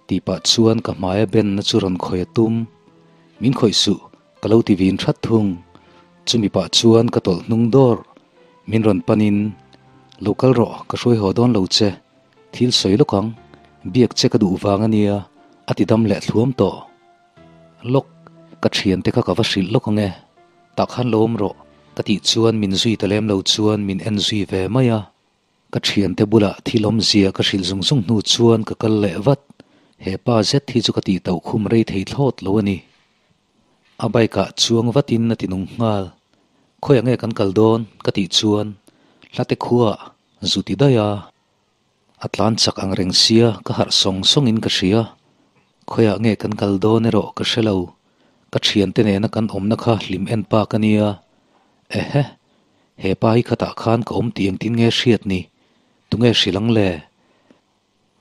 [SPEAKER 1] tih pah chuan ka hmaia benna chu rawn khawih a tum. Min khawih suh, ka lo ti vin that thung. Chumi pah chuan ka tawlh hnung dawr. Min rawn panin, Lo kal rawh, ka hruai haw dawn lo che. Thil sawi lawk ang, biak che ka duh vang a nia, a ti dam leh thluam tawh. Lawk, ka thiante kha ka va hrilh lawk ang e, tah khan lo awm rawh, ka tih chuan min zui ta lem lo chuan min en zui ve mai a. Ka thiante bulah thil awmzia ka hrilh zung zung hnu chuan ka kal leh vat, he pa zet hi chu ka tih tauh khum rei thei thlawt lo a ni. A bike ah chuang vatin a ti nung nghal, Khawiah nge kan kal dawn? ka tih chuan hlate khuaah zu ti daih a. A tlan chak ang reng sia ka harh sawng sawngin ka hria. Khawiah nge kan kal dawn erawh ka hre lo. Ka thiante nena kan awmna kha hlim en pak a nia. Ehe! He pa hi khatah khan ka awm tih engtin nge hriat ni? Tunge hrilh ang le?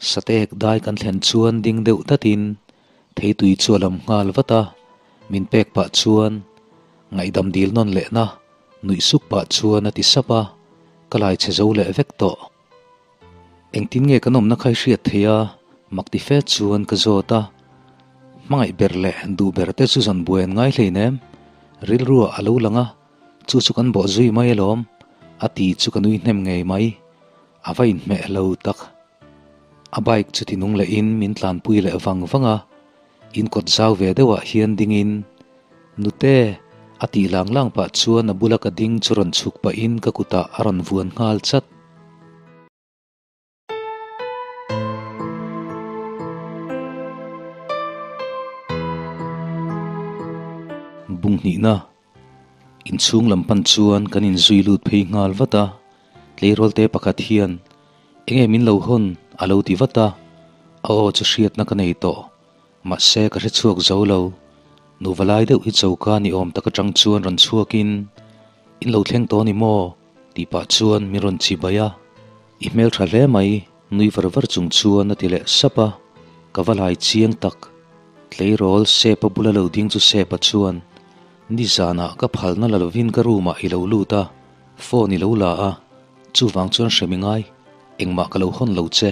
[SPEAKER 1] Satek dai kan thlen chuan ding deuh datin theitui chu a lam nghal vat a, min pek pah chuan ngaihdam dil nawn lehna nuih suk pah chuan a ti sap a, ka lai chhe zo leh vek tawh. Engtin nge kan awmna kha i hriat thei a? Mak ti fe chuan ka zawt a, hmangaih ber leh duh ber te chu zawn buai an ngai hleinem, rilruah a lo lang a, chu chu kan bawh zui mai alawm, a ti chu ka nui hnem ngei mai. A va inhmeh lo tak. A bike chu tinung lehin min tlanpui leh vang vang a, in kawt zau ve deuhah hian dingin, Nute! a tih lang lang pah chuan a bula ka ding chu rawn chhuk pahin ka kutah a rawn vuan nghal chat. Bunghnihna. Inchhung lam pan chuan kan inzui lut phei nghal vat a, tleirawl te pakhat hian, Enge min lo hawn? a lo ti vat a, a aw chu hriatna ka nei tawh. Mahse ka hre chhuak zo lo. Nuva lai deuh hi choka ni awm tak atang chuan rawn chhuakin, In lo thleng tawh ni maw? tih pah chuan min rawn chi bai a. I hmeltha hle mai, nui var var chung chuan a ti leh sap a, ka va lai chiang tak. Tleirawl Sepa bula lo ding chu Sepa chuan, Nizanah ka phalna la lovin ka room ah i lo lut a, phone i lo la a, chuvang chuan hrem i ngai, engmah ka lo hawn lo che,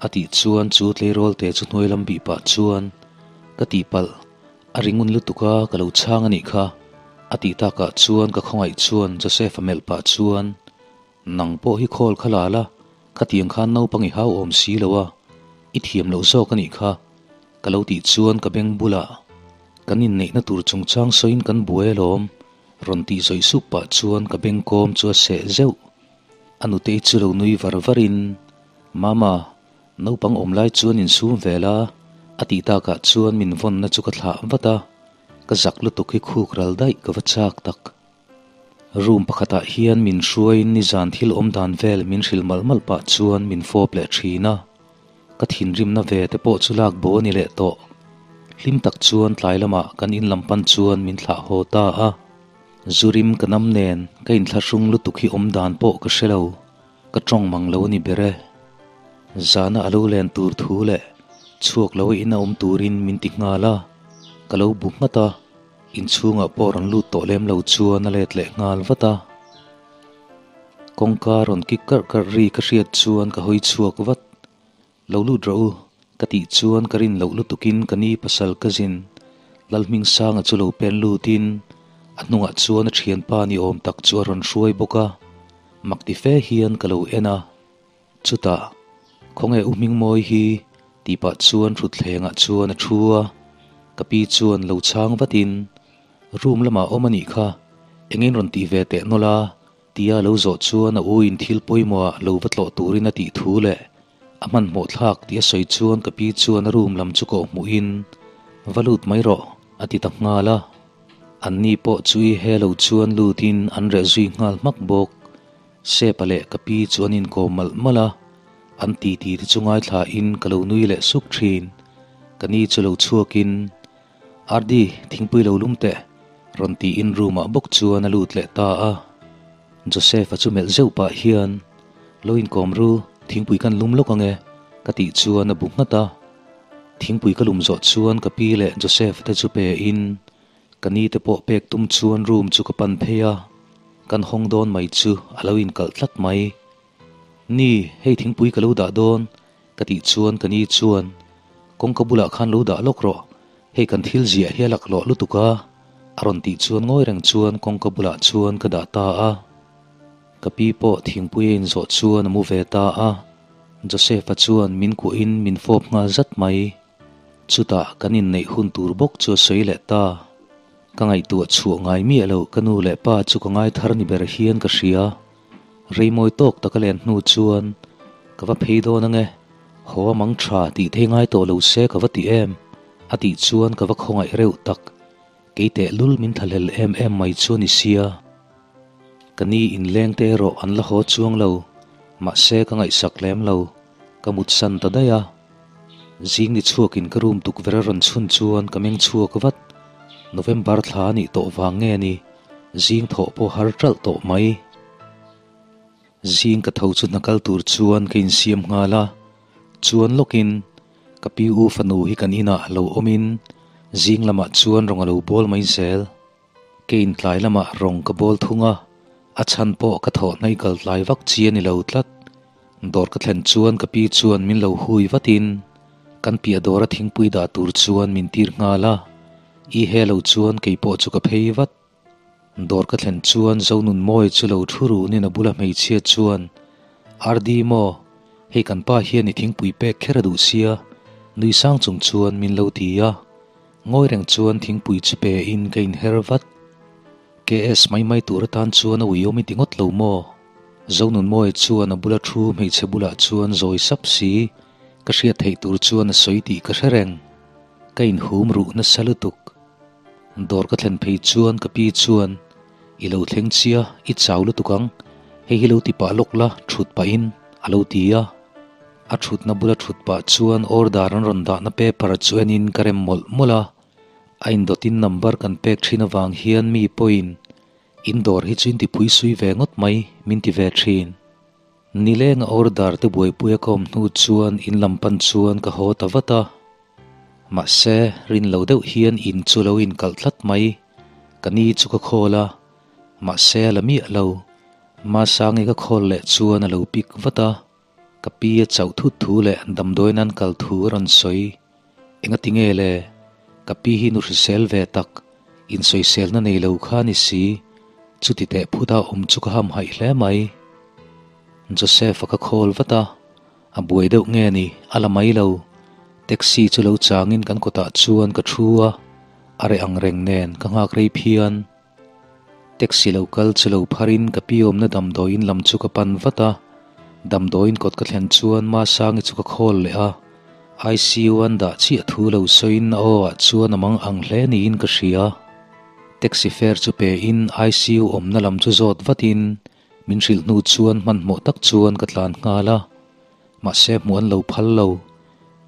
[SPEAKER 1] a tih chuan chu tleirawl te chu hnuai lam bih pah chuan, Ka tihpalh, a ri ngun lutuk a, ka lo chhang a nih kha, a tih takah chuan ka khawngaih chuan Joseph-a melh pah chuan, Nang pawh hi khawl kha la la, khatiang khan naupang i hau awm si lo a, i thiam loh zawk a nih kha, ka lo tih chuan ka beng bulah kan inneihna tur chungchang sawiin kan buai alawm, rawn tih zawih sup pah chuan ka beng kawm chu a seh zeuh. A nutei chu lo nui var varin, Mama, naupang awm lai chuan insum ve la, a tih takah chuan min vawnna chu ka thlah vat a, ka zak lutuk hi khuk ral daih ka va chak tak. Room pakhatah hian min hruaiin nizan thil awm dan vel min hrilh malh malh pah chuan min fawp leh thin a, ka thinrimna ve te pawh chu lak bo a ni leh tawh. Hlim tak chuan tlai lamah kan in lam pan chuan min thlah haw ta a, zurim ka nam nen ka inthlahrung lutuk hi awm dan pawh ka hre lo, ka tawng mang lo a ni ber e. Zana a lo len tur thu leh chhuak lo a in a awm turin min ti nghal a, ka lo bu nghat a. Inchhungah pawh rawn lut tawh lem lo chuan a let leh nghal vat a. Kawngka rawn kik karh karh ri ka hriat chuan ka hawi chhuak vat. Lo lut rawh u, Ka tih chuan ka rin loh lutukin ka ni pasal cousin Lalhmingsanga chu lo pen lutin a hnungah chuan a thianpa ni awm tak chu a rawn hruai bawk a, mak ti fe hian ka lo en a. Chutah, Khawnge u Hmingmawi hi? tih pah chuan thutthlengah chuan a thu a, ka pi chuan lo chhang vatin, Room lamah awm a nih kha, engin rawn tih ve teh nawlh a? Tia lo zawh chuan a u in thil pawimawh ah lo va tlawh turin a tih thu leh a hmanhmawh thlak tih a sawi chuan ka pi chuan a room lam chu kawh hmuh in va lut mai rawh a ti ta nghal a. An ni pawh chu i he lo chuan lut in an reh zui nghal hmak bawk. Sepa leh ka pi chu an inkawm malh malh a, an titi te chu ngaithla in ka lo nui leh suk thin. Ka ni chu lo chhuak in Ardi, thingpui lo lum teh, rawn tiin room ah bawk chuan a lut leh ta a. Joseph-a chu melh zeuh pah hian, Lo inkawm ru, thingpui kan lum lawk ange, ka tih chuan a bu nghat a. Thingpui ka lum zawh chuan ka pi leh Joseph te chu pe in, ka ni te pawh pek tum chuan room chu ka pan phei a, kan hawng dawn mai chu a lo inkalh tlat mai. Ni, hei thingpui ka lo dah dawn, Ka tih chuan ka ni chuan, Kawngka bulah khan lo dah lawk rawh, hei kan thil ziah hi a laklawh lutuk a, a rawn tih chuan ngawi reng chuan kawngka bulah chuan ka dah ta a. Ka pi pawh thingpui a inzawh chuan a mu ve ta a, Joseph-a chuan min kuahin min fawp nghal zat mai. Chutah kan inneih hun tur bawk chu a sawi leh ta. Ka ngaihtuah chhuah ngai miah loh ka nu leh pa chu ka ngai thar ni ber hian ka hria. Reimawi tawk taka len hnu chuan ka va phei dawn ange, haw a mang tha tih thei ngai tawh lo se ka va ti em? a tih chuan ka va khawngaih reuh tak, kei teh lul min thlahlel em em mai chu a ni sia. Ka ni inleng te erawh an la haw chuang lo, mahse ka ngaihsak lem lo, ka mutsan ta daih a. Zing ni chhuakin ka room tukverh a rawn chhun chuan ka meng chhuak vat, November thla a nih tawh vang nge ni? Zing thawh pawh har ṭalh tawh mai. Zing ka tho chu hna kal tur chuan ka insiam nghal a, chuan lawkin ka pi u fanu hi kan inah lo awmin zing lamah chuan rawng a lo bawl mai zel. Ka intlai lamah rawng ka bawl thung a, a chhan pawh ka thawh hnai kal tlai vak chi a ni lo tlat. Dawr ka thlen chuan ka pi chuan min lo hui vatin kan piah dawra thingpui dah tur chuan min tir nghal a, i he lo chuan kei pawh chu ka phei vat. Dawr ka thlen chuan Zonunmawia chu lo thu runin a bula hmeichhia chuan, RD maw, hei kan pa hian i thingpui pek kher a duh sia, nui sang chung chuan min lo ti a. Ngawi reng chuan thingpui chu pe in ka inher vat. KS mai mai tur atan chuan a uiawm i ti ngawt lo maw? Zonunmawia chuan a bula thu hmeichhe bulah chuan zawi sap si, ka hriat theih tur chuan a sawi tih ka hre reng. Ka inhum ruh nasa lutuk. Dawr ka thlen phei chuan ka pi chuan, I lo thleng chia, i chau lutuk ang, hei hi lo ti pah lawk la, thut pahin, a lo ti a. A thutna bula thut pah chuan order an rawn dahna paper chu enin ka rem mawlh mawlh a. A indawtin number kan pek thin avang hian mi pawhin in dawr hi chu in ti phui sui ve ngawt mai min ti ve thin. Nilenga order te buaipui a ka awm hnu chuan in lam pan chuan ka haw ta vat a. Mahse, rin lo deuh hian in chu lo inkalh tlat mai. Ka ni chu ka khawl a, mahse a la miah lo. Masangi ka khawl leh chuan a lo pik vat a. Ka pi a chauh thut thu leh damdawiin an kal thu a rawn sawi. Engati nge le? Ka pi hi nu hrisel ve tak, insawiselna nei lo kha a ni si. Chuti teh phut a awm chu ka hamhaih hle mai. Joseph-a ka khawl vat a, a buai deuh nge ni, a la mai lo. Taxi chu lo changin kan kawtah chuan ka thu a, a reh ang reng nen ka nghak rei phian. Taxi lo kal chu lo pharin ka pi awmna damdawiin lam chu ka pan vat a, damdawiin kawt ka thlen chuan Masangi chu ka khawl leh a, ICU an dah chiah thu lo sawiin a aw ah chuan a mang ang hle niin ka hria. Taxi fare chu pe in ICU awmna lam chu zawt vatin min hrilh hnu chuan hmanhmawh tak chuan ka tlan nghal a, mahse hmuh an lo phal lo.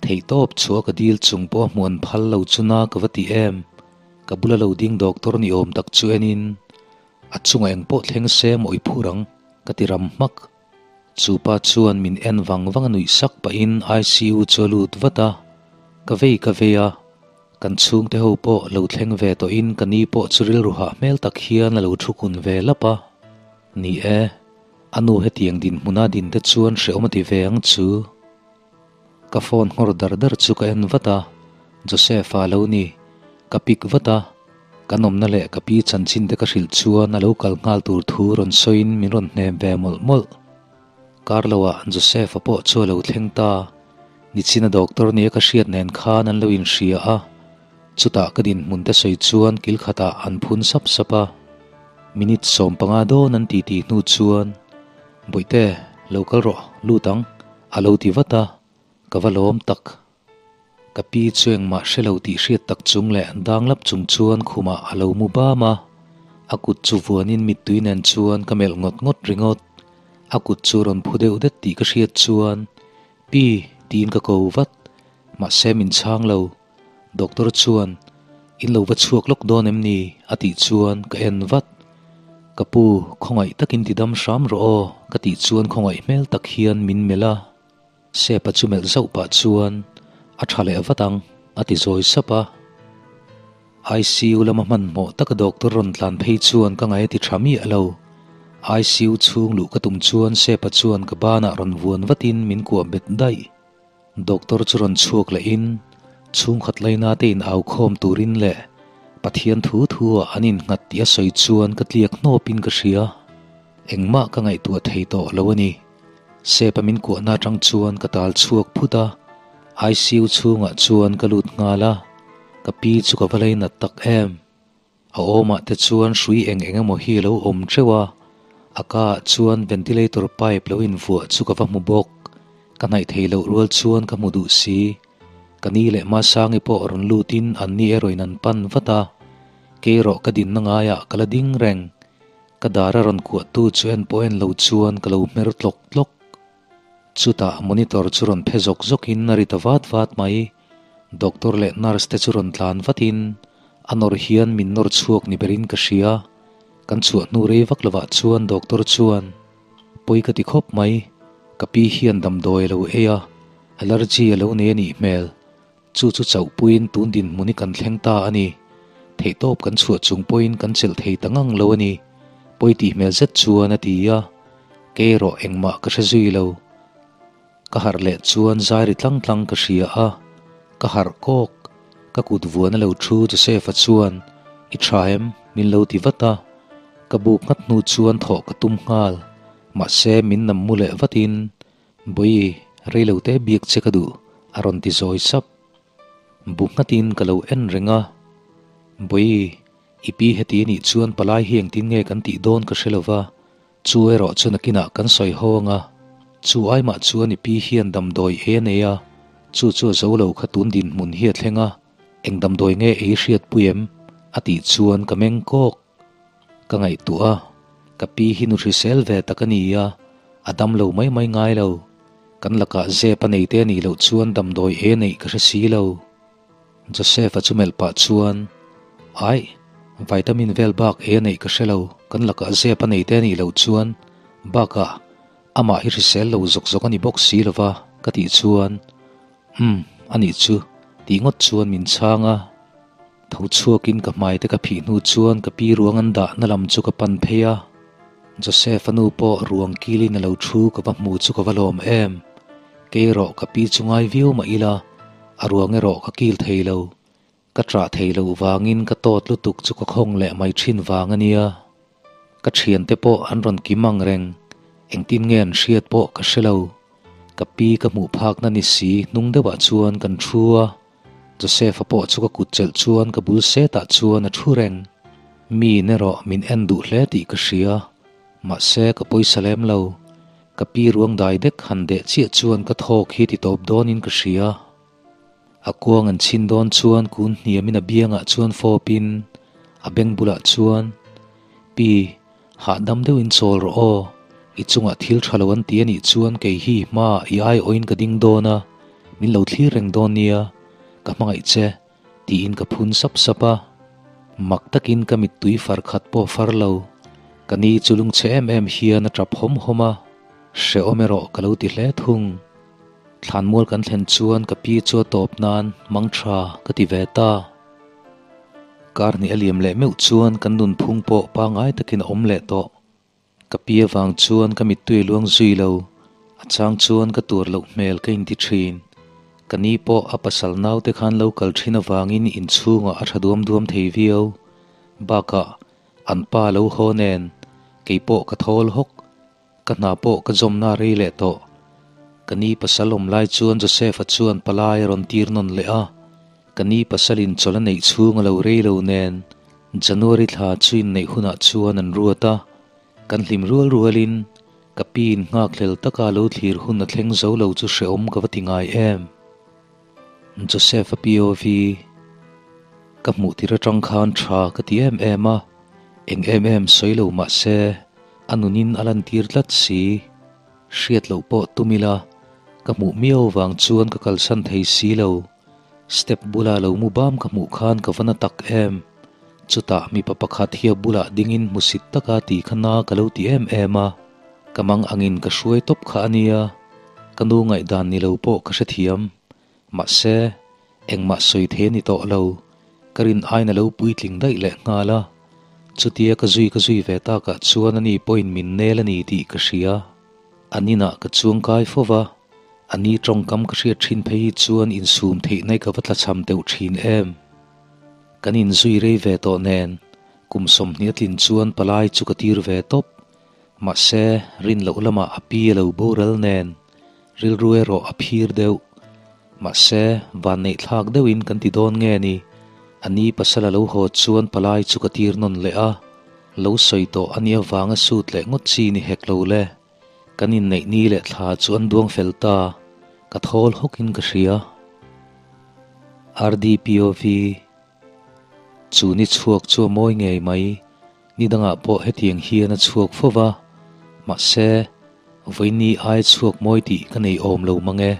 [SPEAKER 1] Theihtawp chhuah ka dil chung pawh a hmuh an phal lo chu na ka va ti em. Ka bula lo ding doctor ni awm tak chu enin a chungah eng pawh thleng se maw i phur ang ka ti ram hmak. Chu pa chuan min en vang vang a nuih sak pahin ICU chu a lut vat a, ka vei ka vei a, kan chhungte ho pawh lo thleng ve tawhin ka ni pawh chu rilru hah hmel tak hian a lo thu kun ve lap a. Ni e, a nu hetiang dinhmuna din te chuan hrehawm a ti ve ang chu. Ka phone nghawr dar dar chu ka en vat a, Joseph-a a lo ni. Ka pick vat a, kan awmna leh ka pi chanchin te ka hrilh chuan a lo kal nghal tur thu rawn sawiin min rawn hnem ve mawlh mawlh. Kar loah Joseph-a pawh chu a lo thleng ta. Nichina doctor nia ka hriat nen khan an lo inhria a, chutah ka dinhmun te sawi chuan kil khatah an phun sap sap a. Minute 15 dawn an titi hnu chuan, Bawihte, lo kal rawh, lut ang, a lo ti vat a, ka va lawm tak. Ka pi chu engmah hre lo tih hriat tak chung leh danglap chung chuan khumah a lo mu bam a, a kut chu vuanin mittui nen chuan ka melh ngawt ngawt ringawt. A kut chu rawn phu deuh det tih ka hriat chuan, Pi, tiin ka ko vat. Mahse min chhang lo. Doctor chuan, In lo va chhuak lawk dawn em ni? a tih chuan ka en vat. Ka pu, khawngaih takin ti dam hram rawh aw, ka tih chuan khawngaih hmel tak hian min melh a. Sepa chu melh zauh pah chuan, A tha leh vat ang, a ti zawi sap a. ICU lama hmanhmawh taka doctor rawn tlan phei chuan ka ngaih a ti tha miah lo. ICU chhung luh ka tum chuan Sepa chuan ka banah rawn vuan vatin min kuah bet daih. Doctor chu rawn chhuak lehin chhungkhat laina te in au khawm turin leh Pathian thu thu ah an innghat tih a sawi chuan ka tliak hnawpin ka hria. Engmah ka ngaihtuah thei tawh lo a ni. Sepa min kuahna atang chuan ka tal chhuak phut a, ICU chhungah chuan ka lut nghal a, ka pi chu ka va leinat tak em. A awmah te chuan hrui eng eng emaw hi a lo awm teuh a, a ka ah chuan ventilator pipe lo invuah chu ka va hmu bawk. Ka hnaih thei loh rual chuan ka hmu duh si. Ka ni leh Masangi pawh rawn lutin an ni erawhin an pan vat a, kei erawh ka dinna ngaiah ka la ding reng. Ka dar a rawn kuahtu chu en pawh en lo chuan ka lo hmer tlawk tlawk. Chutah monitor chu rawn phe zawk zawkin a ri ta vat vat mai. Doctor leh nurse te chu rawn tlan vatin a nawr hian min nawr chhuak ni berin ka hria. Kan chhuah hnu rei vak lovah chuan doctor chuan, Pawi ka ti khawp mai, ka pi hian damdawi a lo ei a, allergy a lo nei a nih hmel. Chu chu chauh puiin tun dinhmun hi kan thleng ta a ni. Theihtawp kan chhuah chung pawhin kan chelh thei ta ngang lo a ni. Pawi tih hmel zet chuan a ti a, Kei erawh engmah ka hre zui lo. Ka harh leh chuan zai ri tlang tlang ka hria a, ka harh kawk. Ka kut vuan a lo thu Joseph-a chuan, I tha em? min lo ti vat a. Ka buk nghat hnu chuan thawh ka tum nghal. Mahse min nam mu leh vatin, Bawi, reilote biak che ka duh, a rawn ti zawi sap. Bu nghatin ka lo en reng a. Bawi, i pi heti anih chuan palai hi engtin nge kan tih dawn ka hre lova, chu erawh chu nakinah kan sawi ho anga, chu aimah chuan i pi hian damdawi ei a nei a, chu chu a zo lo kha tun dinhmun hi a thleng a, eng damdawi nge ei hriatpui em? a tih chuan ka meng kawk. Ka ngaihtuah a, ka pi hi nu hrisel ve tak a ni a, a dam lo mai mai ngai lo. Kan lakah zep a nei te a nih loh chuan damdawi e neih ka hre si lo. Joseph-a chu melh pah chuan, Aih, vitamin vel bak e a neih ka hre lo, kan lakah zep a nei te a nih loh chuan, bakah amah hi hrisel lo zawk zawk a ni bawk si lo va, ka tih chuan, Umm, a nih chu, tih ngawt chuan min chhang a. Tho chhuakin ka hmai te ka phih hnu chuan ka pi ruang an dahna lam chu ka pan phei a. Joseph-a nu pawh ruang kilin a lo thu ka va hmu chu ka va lawm em. Kei erawh ka pi chu ngai viau mah ila, a ruang erawh ka kil thei lo. Ka ṭah thei loh vangin ka tawt lutuk chu ka khawng leh mai ṭhin vang a nia. Ka thiante pawh an rawn kim ang reng, engtin nge an hriat pawh ka hre lo. Ka pi ka hmuh phakna ni si hnung deuhah chuan kan thu a, Joseph-a pawh chu ka kut chelh chuan ka bul setah chuan a thu reng. Mi in erawh min en duh hle tih ka hria, mahse ka pawisa lem lo. Ka pi ruang dai dek han deh chiah chuan ka thawk hi ti tawp dawnin ka hria. A kuang an chhin dawn chuan kun hniamin a biangah chuan fawpin a beng bulah chuan, Pi, hahdam deuhin chawl rawh aw, i chungah thil tha lo an ti a nih chuan kei hi hmaah i aiawhin ka ding dawn a, min lo thlir reng dawn nia, ka hmangaih che, tiin ka phun sap sap a. Mak takin ka mittui far khat pawh far lo, ka ni chu lungchhe em em hian a tap hawm hawm a, hrehawm erawh ka lo ti hle thung. Thlanmual kan thlen chuan ka pi chu a tawp nan mang tha ka ti ve ta. Kar hnih a liam leh meuh chuan kan nunphung pawh pangngai takin a awm leh tawh. Ka pi avang chuan ka mittui a luang zui lo, a chang chuan ka tuar loh hmel ka inti thin. Ka ni pawh a pasal naute khan lo kal thin avangin inchhungah a tha duam duam thei viau. Bakah an pa lo haw nen kei pawh ka thawl hawk. Ka hna pawh ka zawmna rei leh tawh. Ka ni pasal awm lai chuan Joseph-a chuan palai a rawn tir nawn leh a. Ka ni pasalin chawlh a neih chhung a lo rei lo nen January thla chu inneih hunah chuan an ruat a. Kan hlim rual rualin ka piin nghakhlel taka lo thlir hun a thleng zo lo chu hrehawm ka va ti ngai em. Joseph-a POV Ka hmuh tir atang khan tha ka ti em em a, eng em em sawi lo mah se a nunin a lantir tlat si. Hriat loh pawh tum ila, ka hmuh miau vang chuan ka kalsan thei si lo. Step bula lo mu bam ka hmuh khan ka va na tak em. Chutah mipa pakhat hi a bulah dingin hmusit taka ti kha na ka lo ti em em a. Ka mang angin ka hruai tawp kha a nia, ka nu ngaihdan ni lo pawh ka hrethiam. Mahse, engmah sawi thei a ni tawh lo, ka rin aiin a lo puitling daih leh nghal a. Chutia ka zui ka zui ve takah chuan ani pawhin min nel a ni tih ka hria. An inah ka chuangkai fo va, a ni tawngkam ka hriat thin phei hi chuan insum theihna i ka va tlachham deuh thin em. Kan inzui rei ve tawh nen, kum 20 a tlin chuan palai chu ka tir ve tawp. Mahse, rin loh lamah a pi a lo boral nen, rilru erawh a phir deuh. Mahse, vanneih thlak deuhin kan ti dawn nge ni? A ni pasal a lo haw chuan palai chu ka tir nawn leh a, lo sawi tawh a nih avanga sut leh ngawt chi ni hek lo le. Kan inneih ni leh thla chu an duang fel ta, ka thawl hawkin ka hria. RDPOV. Chu ni chhuak chu a mawi ngei mai, ni dangah pawh hetiang hian a chhuak fo va, mahse, vawiin ai chhuak mawi tih ka nei awm lo mang e.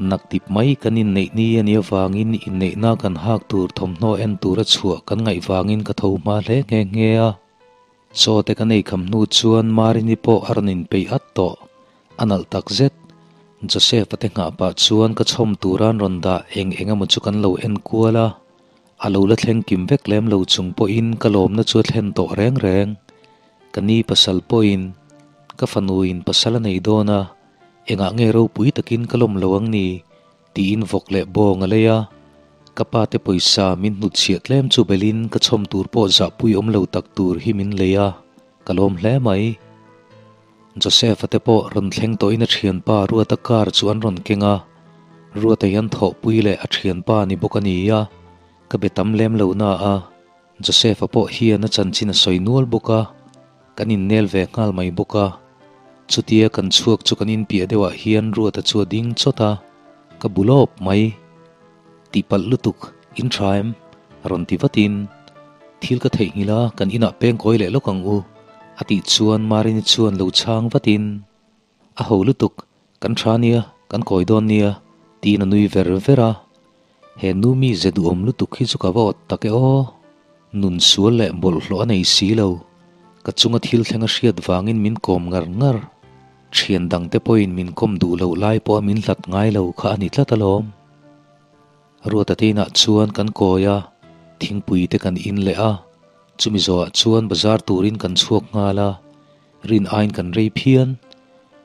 [SPEAKER 1] Nak tip mai kan inneih ni a nih avangin inneihna kan hak tur thawmhnaw en tura chhuah kan ngaih vangin ka tho hma hle nghe nghe a. Chaw te kan ei kham hnu chuan Marini pawh a rawn inpeih at tawh. A nalh tak zet. Joseph-a te nghah pah chuan ka chhawm tura an rawn dah eng eng emaw chu kan lo en kual a. A lo la thleng kim vek lem lo chung pawhin ka lawmna chu a thlen tawh reng reng. Ka ni pasal pawhin ka fanuin pasal a nei dawn a, engah nge ropui takin ka lawm lo ang ni? Tiin vawk leh bawng a lei a, ka pa te pawisa min hnutchhiah tlem chu belin ka chhawm tur pawh zahpui awm lo tak tur hi min lei a, ka lawm hle mai. Joseph-a te pawh rawn thleng tawhin a thianpa Ruata car chu an rawn keng a, Ruata hian thawhpui leh a thianpa ni bawk a ni a, ka be tam lem lo na a, Joseph-a pawh hian a chanchin a sawi nual bawk a, kan innel ve nghal mai bawk a. Chutia kan chhuak chu kan inpiah deuhah hian Ruata chu a ding chawt a, ka bu lawp mai. Tihpalh lutuk, in tha em? A rawn ti vatin, Thil ka theihnghilh a, kan inah peng kawi leh lawk ang u, a tih chuan Marini chuan lo chhang vatin, A ho lutuk, kan tha nia, kan kawi dawn nia, tiin a nui ver ver a. He nu mi ze duhawm lutuk hi chu ka va awt tak e aw. Nun sual leh bawlhhlawh a nei si lo. Ka chunga thil thleng a hriat vangin min kawm ngar ngar. Thian dangte pawhin min kawm duh loh lai pawha min hlat ngai lo kha a ni tlat alawm. Ruata te inah chuan kan kawi a, thingpui te kan in leh a, chumi zawhah chuan bazar turin kan chhuak nghal a. Rin aiin kan rei phian.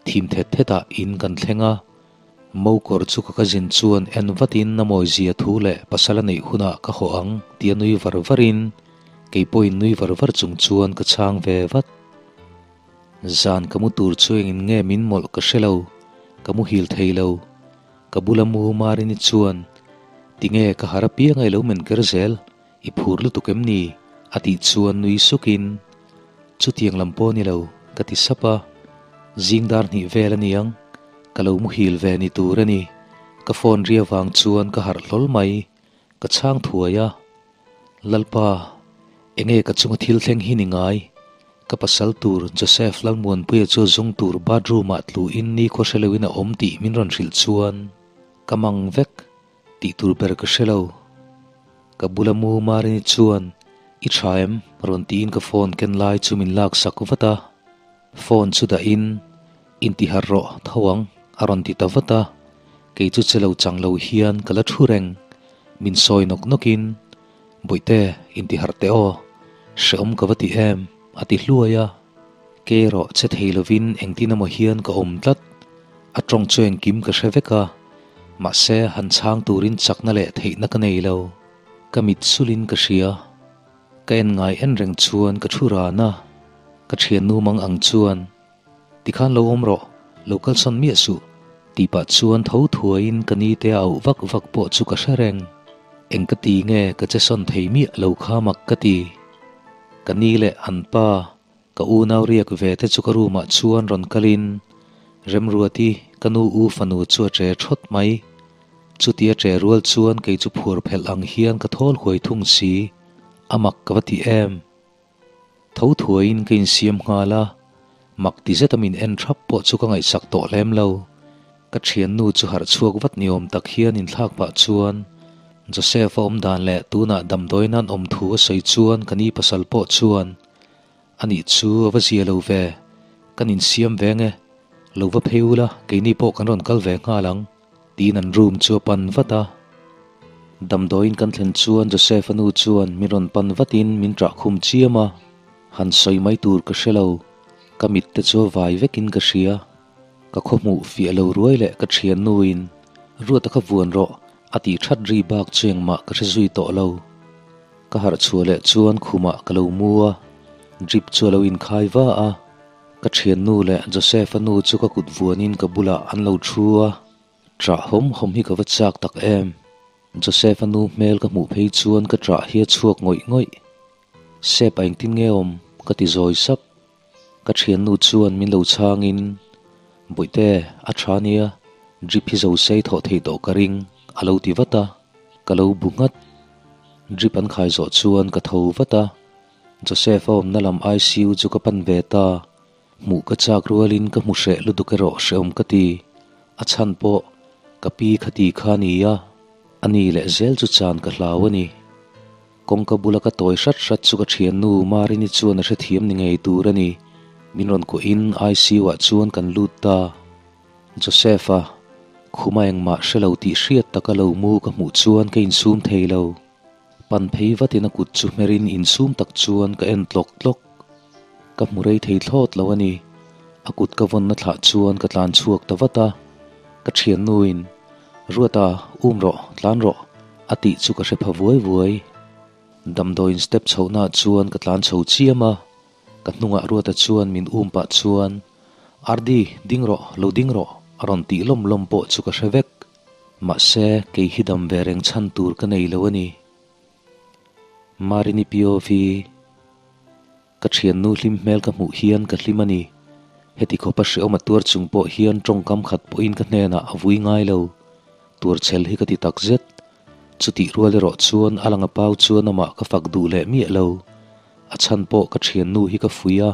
[SPEAKER 1] Thim thet thetah in kan thleng a. Mo kawr chu ka cousin chuan en vatin a mawizia thu leh pasal a neih hunah ka haw ang tia nui var varin kei pawhin nui var var chung chuan ka chhang ve vat. Zan ka mu tur chu engin nge min mawlh ka hre lo, ka muhil thei lo. Ka bula mu Marini chuan, Tinge ka har apiang a i lo men ker zel? I phur lutuk em ni? a tih chuan nui sukin, Chutiang lam pawh ni lo, ka ti sap a. Zing dar hnih vel a niang, ka lo muhil ve ni tur a ni. Ka phone ri avang chuan ka harh hlawl mai, ka chhang thuai a. Lalpa, enge ka chunga thil thleng hi ni ngai? Ka pasal tur Joseph Lalmuanpuia chu zung tur bathroom ah tluin nikhua hre loin a awm tih min rawn hrilh chuan ka mang vek. Tih tur ber ka hre lo. Ka bula mu Marini chuan, I tha em? rawn tiin ka phone ken lai chu min lak sak vat a. Phone chu dahin, Intiharh rawh tho ang, a rawn ti ta vat a. Kei chu che lo chang lo hian ka la thu reng. Min sawi nawk nawkin, Bawihte, intiharh teh aw. Hrehawm ka va ti em? a ti hluai a. Kei erawh che thei lovin engtin emaw hian ka awm tlat. A tawng chu engkim ka hre vek a. Mahse, han chhang turin chakna leh theihna ka nei lo. Ka mit sulin ka hria. Ka en ngai en reng chuan ka thu ran a, ka thiannu mang ang chuan, Tikhan lo awm rawh, lo kalsawn miah suh, tih pah chuan tho thuaiin ka ni te a auh vak vak pawh chu ka hre reng. Eng ka ti nge ka che sawn thei miah lo kha mak ka ti. Ka ni leh an pa, ka unau riak ve te chu ka room ah chuan rawn kalin Remruati ka nu u fanu chu a che thawt mai. Chutia che rual chuan kei chu phur phelh ang hian ka thawl huai thung si, a mak ka va ti em. Tho thuaiin ka insiam nghal a, mak ti zeta min en thap pawh chu ka ngaihsak tawh lem lo. Ka thiannu chu harh chhuak vat ni awm tak hian inthlak pah chuan Joseph a awm dan leh tunah damdawi nan awm thu a sawi chuan ka ni pasal pawh chuan Anih chu a va zia lo ve, kan insiam veng e, lo va phei ula keini pawh kan rawn kal ve nghal ang. Tiin an room chu a pan vat a. Damdawiin kan thlen chuan Joseph-a nu chuan min rawn pan vatin min ṭah khum chiam a, han sawi mai tur ka hre lo, ka mit te chu a vai vekin ka hria. Ka khaw hmuh fiah lo ruai leh ka ṭhian nuin Ruata kha vuan rawh a tih ṭhat ri bak chu engmah ka hre zui tawh lo. Ka harh chhuah leh chuan khumah ka lo mu a, drip chu a lo inkhai va a. Ka thiannu leh Joseph-a nu chu ka kut vuanin ka bulah an lo thu a, ṭah hawm hawm hi ka va chak tak em. Joseph-a nu hmel ka hmuh phei chuan ka ṭah hi a chhuak ngawih ngawih. Sep a engtin nge awm? ka ti zawi sap. Ka thiannu chuan min lo chhangin, Bawihte, a ṭha nia, drip hi zo sei thawh theih tawh ka ring, a lo ti vat a, ka lo bu nghat. Drip an khai zawh chuan ka tho vat a. Joseph a awmna lam ICU chu ka pan ve ta. Hmuh ka chak rualin ka hmu hreh lutuk erawh hrehawm ka ti. A chhan pawh ka pi kha ti kha a ni a, a ni leh zel chu chan ka hlau a ni. Kawngka bula ka tawi hrat hrat chu ka thiannu Marini chuan a hrethiam ni ngei tur a ni. Min rawn kuahin ICU ah chuan kan lut ta. Joseph-a, khuma engmah hre lo tih hriat taka lo mu ka hmuh chuan ka insum thei lo. Pan phei vatin a kut chu hmerin insum tak chuan ka en tlawk tlawk. Ka hmu rei thei thlawt lo a ni. A kut ka vawnna thlah chuan ka tlan chhuak ta vat a. Ka thiannuin, Ruata, um rawh, tlan rawh, a tih chu ka hre pha vuai vuai. Damdawiin step chhohnaah chuan ka tlan chho chiam a. Ka hnungah Ruata chuan min um pah chuan, Ardi, ding rawh, lo ding rawh, a rawn tih lawm lawm pawh chu ka hre vek. Mahse, kei hi dam ve reng chhan tur ka nei lo a ni. Marini POV, Ka thiannu hlim hmel ka hmuh hian ka hlim a ni. Heti khawpa hreawm a tuar chung pawh hian tawngkam khat pawhin ka hnenah a vui ngai lo. Tuar chhel hi ka ti tak zet. Chutih rual erawh chuan a lang a pau chuan amah ka fak duh leh miah lo. A chhan pawh ka thiannu hi ka fuih a.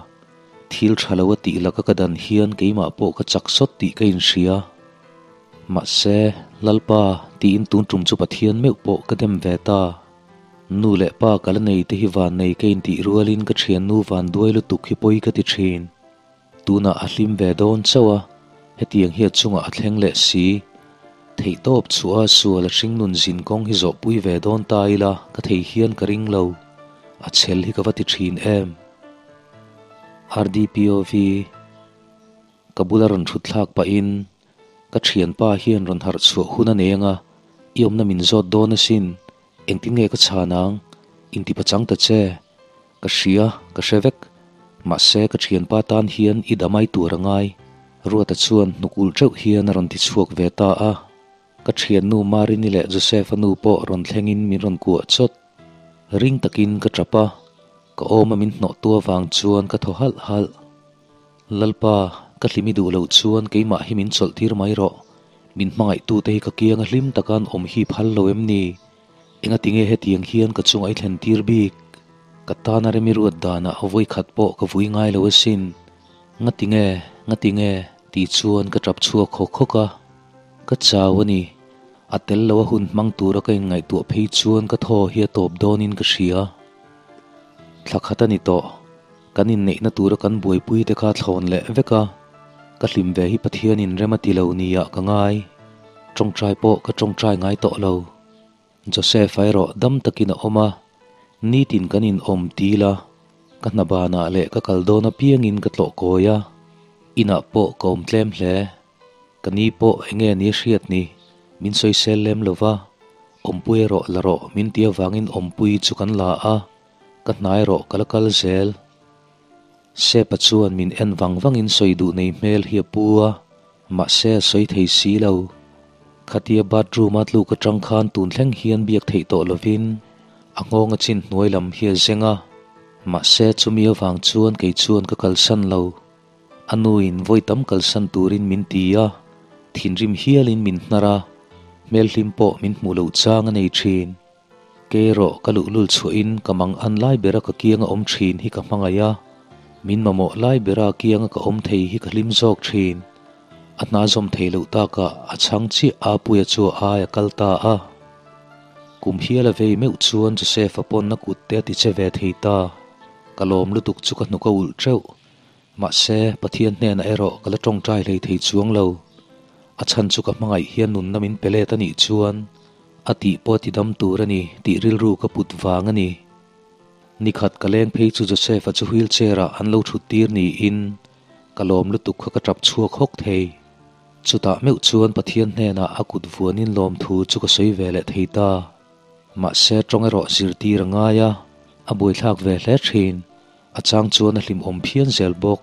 [SPEAKER 1] Thil tha lo a tih laka ka dan hian keimah pawh ka chak sawt tih ka inhria. Mahse, Lalpa, tiin tun tum chu Pathian meuh pawh ka dem ve ta. Nu leh pa ka la nei te hi van nei ka intih rualin ka thiannu van duai lutuk hi pawi ka ti thin. Tunah a hlim ve dawn chauh a, hetiang hi a chungah a thleng leh si. Theihtawp chhuah a sual a hringnun zin kawng hi zawhpui ve dawn ta ila ka thei hian ka ring lo. A chhel hi ka va ti thin em. RDPOV. Ka bula rawn thut thlak pahin ka thianpa hian rawn harh chhuah hun a nei anga i awmna min zawt dawn asin, engtin nge ka chhan ang? Inti pachang ta che. Ka hria, ka hre vek. Mahse ka thianpa tan hian i damai tur a ngai. Ruata chuan hnuk ulh teuh hian a rawn ti chhuak ve ta a. Ka thiannu Marini leh Joseph-a nu pawh rawn thlengin min rawn kuah chawt. Ring takin ka tap a, ka awma min hnawhtu avang chuan ka thaw halh halh. Lalpa, ka hlim i duh loh chuan keimah hi min chawlh tir mai rawh. Min hmangaihtute hi ka kianga hlim taka an awm hi phal lo em ni? Engati nge hetiang hian ka chungah i thlen tir bik? Ka tana remi ruat danah vawikhat pawh ka vui ngai lo asin. Ngati nge, ngati nge? tih chuan ka tap chhuak hawk hawk a. Ka chau a ni. A tel lo a hun hmang tura ka inngaihtuah phei chuan ka thaw hi a tawp dawnin ka hria. Thla khat a ni tawh. Kan inneihna tura kan buaipui te kha thlawn leh vek a, ka hlim ve hi Pathianin rem a ti lo nia ka ngai. Tawngtai pawh ka tawngtai ngai tawh lo. Joseph a erawh dam takin a awm a, nitin kan inawm til a, ka hna banah leh ka kal dawn apiangin ka tlawh kawi a, inah pawh ka awm tlem hle. Ka ni pawh enge ni a hriat ni? Min sawisel lem lo va, awmpui erawh la rawh min ti avangin awmpui chu kan la a, ka hna erawh ka la kal zel. Sepa chuan min en vang vangin sawi duh nei hmel hi a pu a, mahse a sawi thei si lo. Khatia bathroom a tluk atang khan tun thleng hian biak theih tawh lovin a nghawng a chin hnuai lam hi a zeng a, mahse chumi avang chuan kei chuan ka kalsan lo. A nuin vawi tam kalsan turin min ti a, thinrim hialin min hnar a, hmelhlim pawh min hmuh loh chang a nei thin. Kei erawh ka luhlul chhuahin ka mang an lai bera ka kianga awm thin hi ka hmangaih a, min mamawh lai bera kianga ka awm thei hi ka hlim zawk thin. A hna zawm thei loh takah a chhang chiah Apuia chu a ai a kal ta a. Kum hial a vei meuh chuan Joseph-a pawn a kut te a ti che ve thei ta. Ka lawm lutuk chu ka hnuk a ulh teuh. Mahse, Pathian hnenah erawh ka la tawngtai hlei thei chuang lo. A chhan chu ka hmangaih hian nunna min pe let a nih chuan a tih pawh a ti dam tur a ni tih rilru ka put vang a ni. Nikhat ka leng phei chu Joseph-a chu wheelchair-ah an lo thut tir niin ka lawm lutuk kha ka tap chhuak hawk thei. Chutah meuh chuan Pathian hnenah a kut vuanin lawmthu chu ka sawi ve leh thei ta. Mahse, tawng erawh zirtir a ngai a, a buaithlak ve hle thin. A chang chuan a hlimawm phian zel bawk.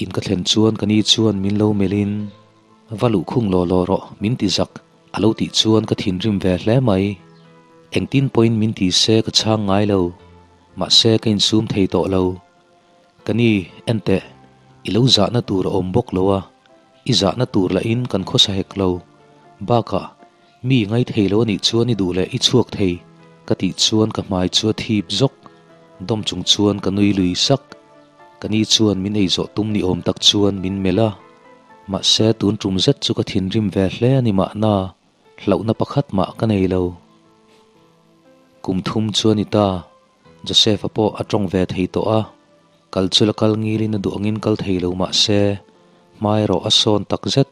[SPEAKER 1] In ka thlen chuan ka ni chuan min lo melhin, Va luh khung law law rawh, min ti zak, a lo tih chuan ka thinrim ve hle mai. Engtin pawhin min ti se ka chhang ngai lo, mahse ka insum thei tawh lo. Ka ni, enteh, i lo zahna tur a awm bawk lo a, i zahna tur lahin kan khawsa hek lo. Bakah, Mi ngai thei lo a nih chuan i duh leh i chhuak thei ka tih chuan ka hmai chu a thip zawk. Dawm chung chuan ka nui lui sak. Ka ni chuan min ei zawh tum ni awm tak chuan min melh a. Mahse tun tum zet chu ka thinrim ve hle a ni mahna hlauhna pakhat mah ka nei lo. Kum thum chu a ni ta. Joseph-a pawh a tawng ve thei tawh a. Kal chu la kal ngilin a duh angin kal thei lo mahse hma erawh a sawn tak zet.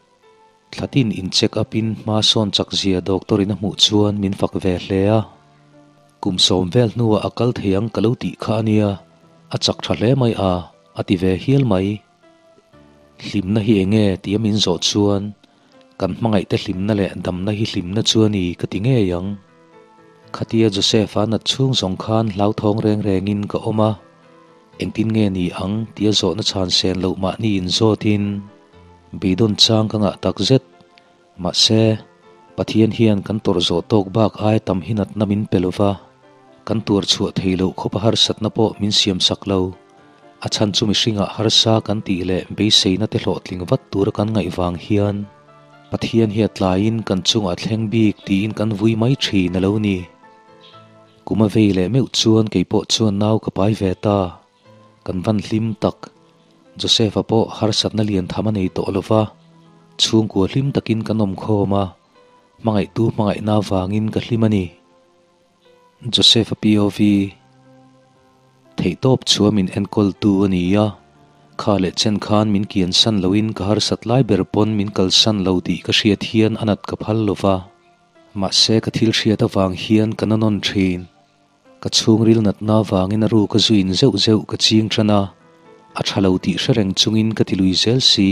[SPEAKER 1] Thlatin in check up in hma sawn chak zia doctor in a hmuh chuan min fak ve hle a. Kum sawm vel hnuah a kal thei ang ka lo tih kha a nia, a chak tha hle mai a, a ti ve hial mai. Hlimna hi enge tia min zawh chuan kan hmangaihte hlimna leh damna hi hlimna chu a ni ka ti ngei ang. Khatia Joseph-a nat chhung zawng khan hlauthawng reng rengin ka awm a, engtin nge ni ang tia zawhna chhan sen loh mahni inzawtin, Beidawn chang ka ngah tak zet. Mahse, Pathian hian kan tawrh zawh tawk bak ai tam hi natna min pe lo va, kan tuar chhuah thei loh khawpa harsatna pawh min siam sak lo. A chhan chu mihringah harsa kan tih leh beiseina te hlawhtling vat tura kan ngaih vang hian Pathian hi a tlaiin kan chungah a thleng bik tiin kan vui mai thin a lo ni. Kum a vei leh meuh chuan kei pawh chuan nau ka pai ve ta. Kan van hlim tak. Joseph-a pawh harsatna lian tham a nei tawh lo va, chhungkua hlim takin kan awm khawm a, hmangaihtu hmangaihna avangin ka hlim a ni. Joseph-a POV, Theihtawp chua min enkawltu a ni a, kha leh chen khan min kiansan loin ka harsat lai ber pawn min kalsan lo tih ka hriat hian a nat ka phal lo va, mahse ka thil hriat avang hian ka na nawn thin. Ka chhungril natna avangin a ru ka zuin zeuh zeuh ka ching tan a, a tha lo tih hre reng chungin ka ti lui zel si.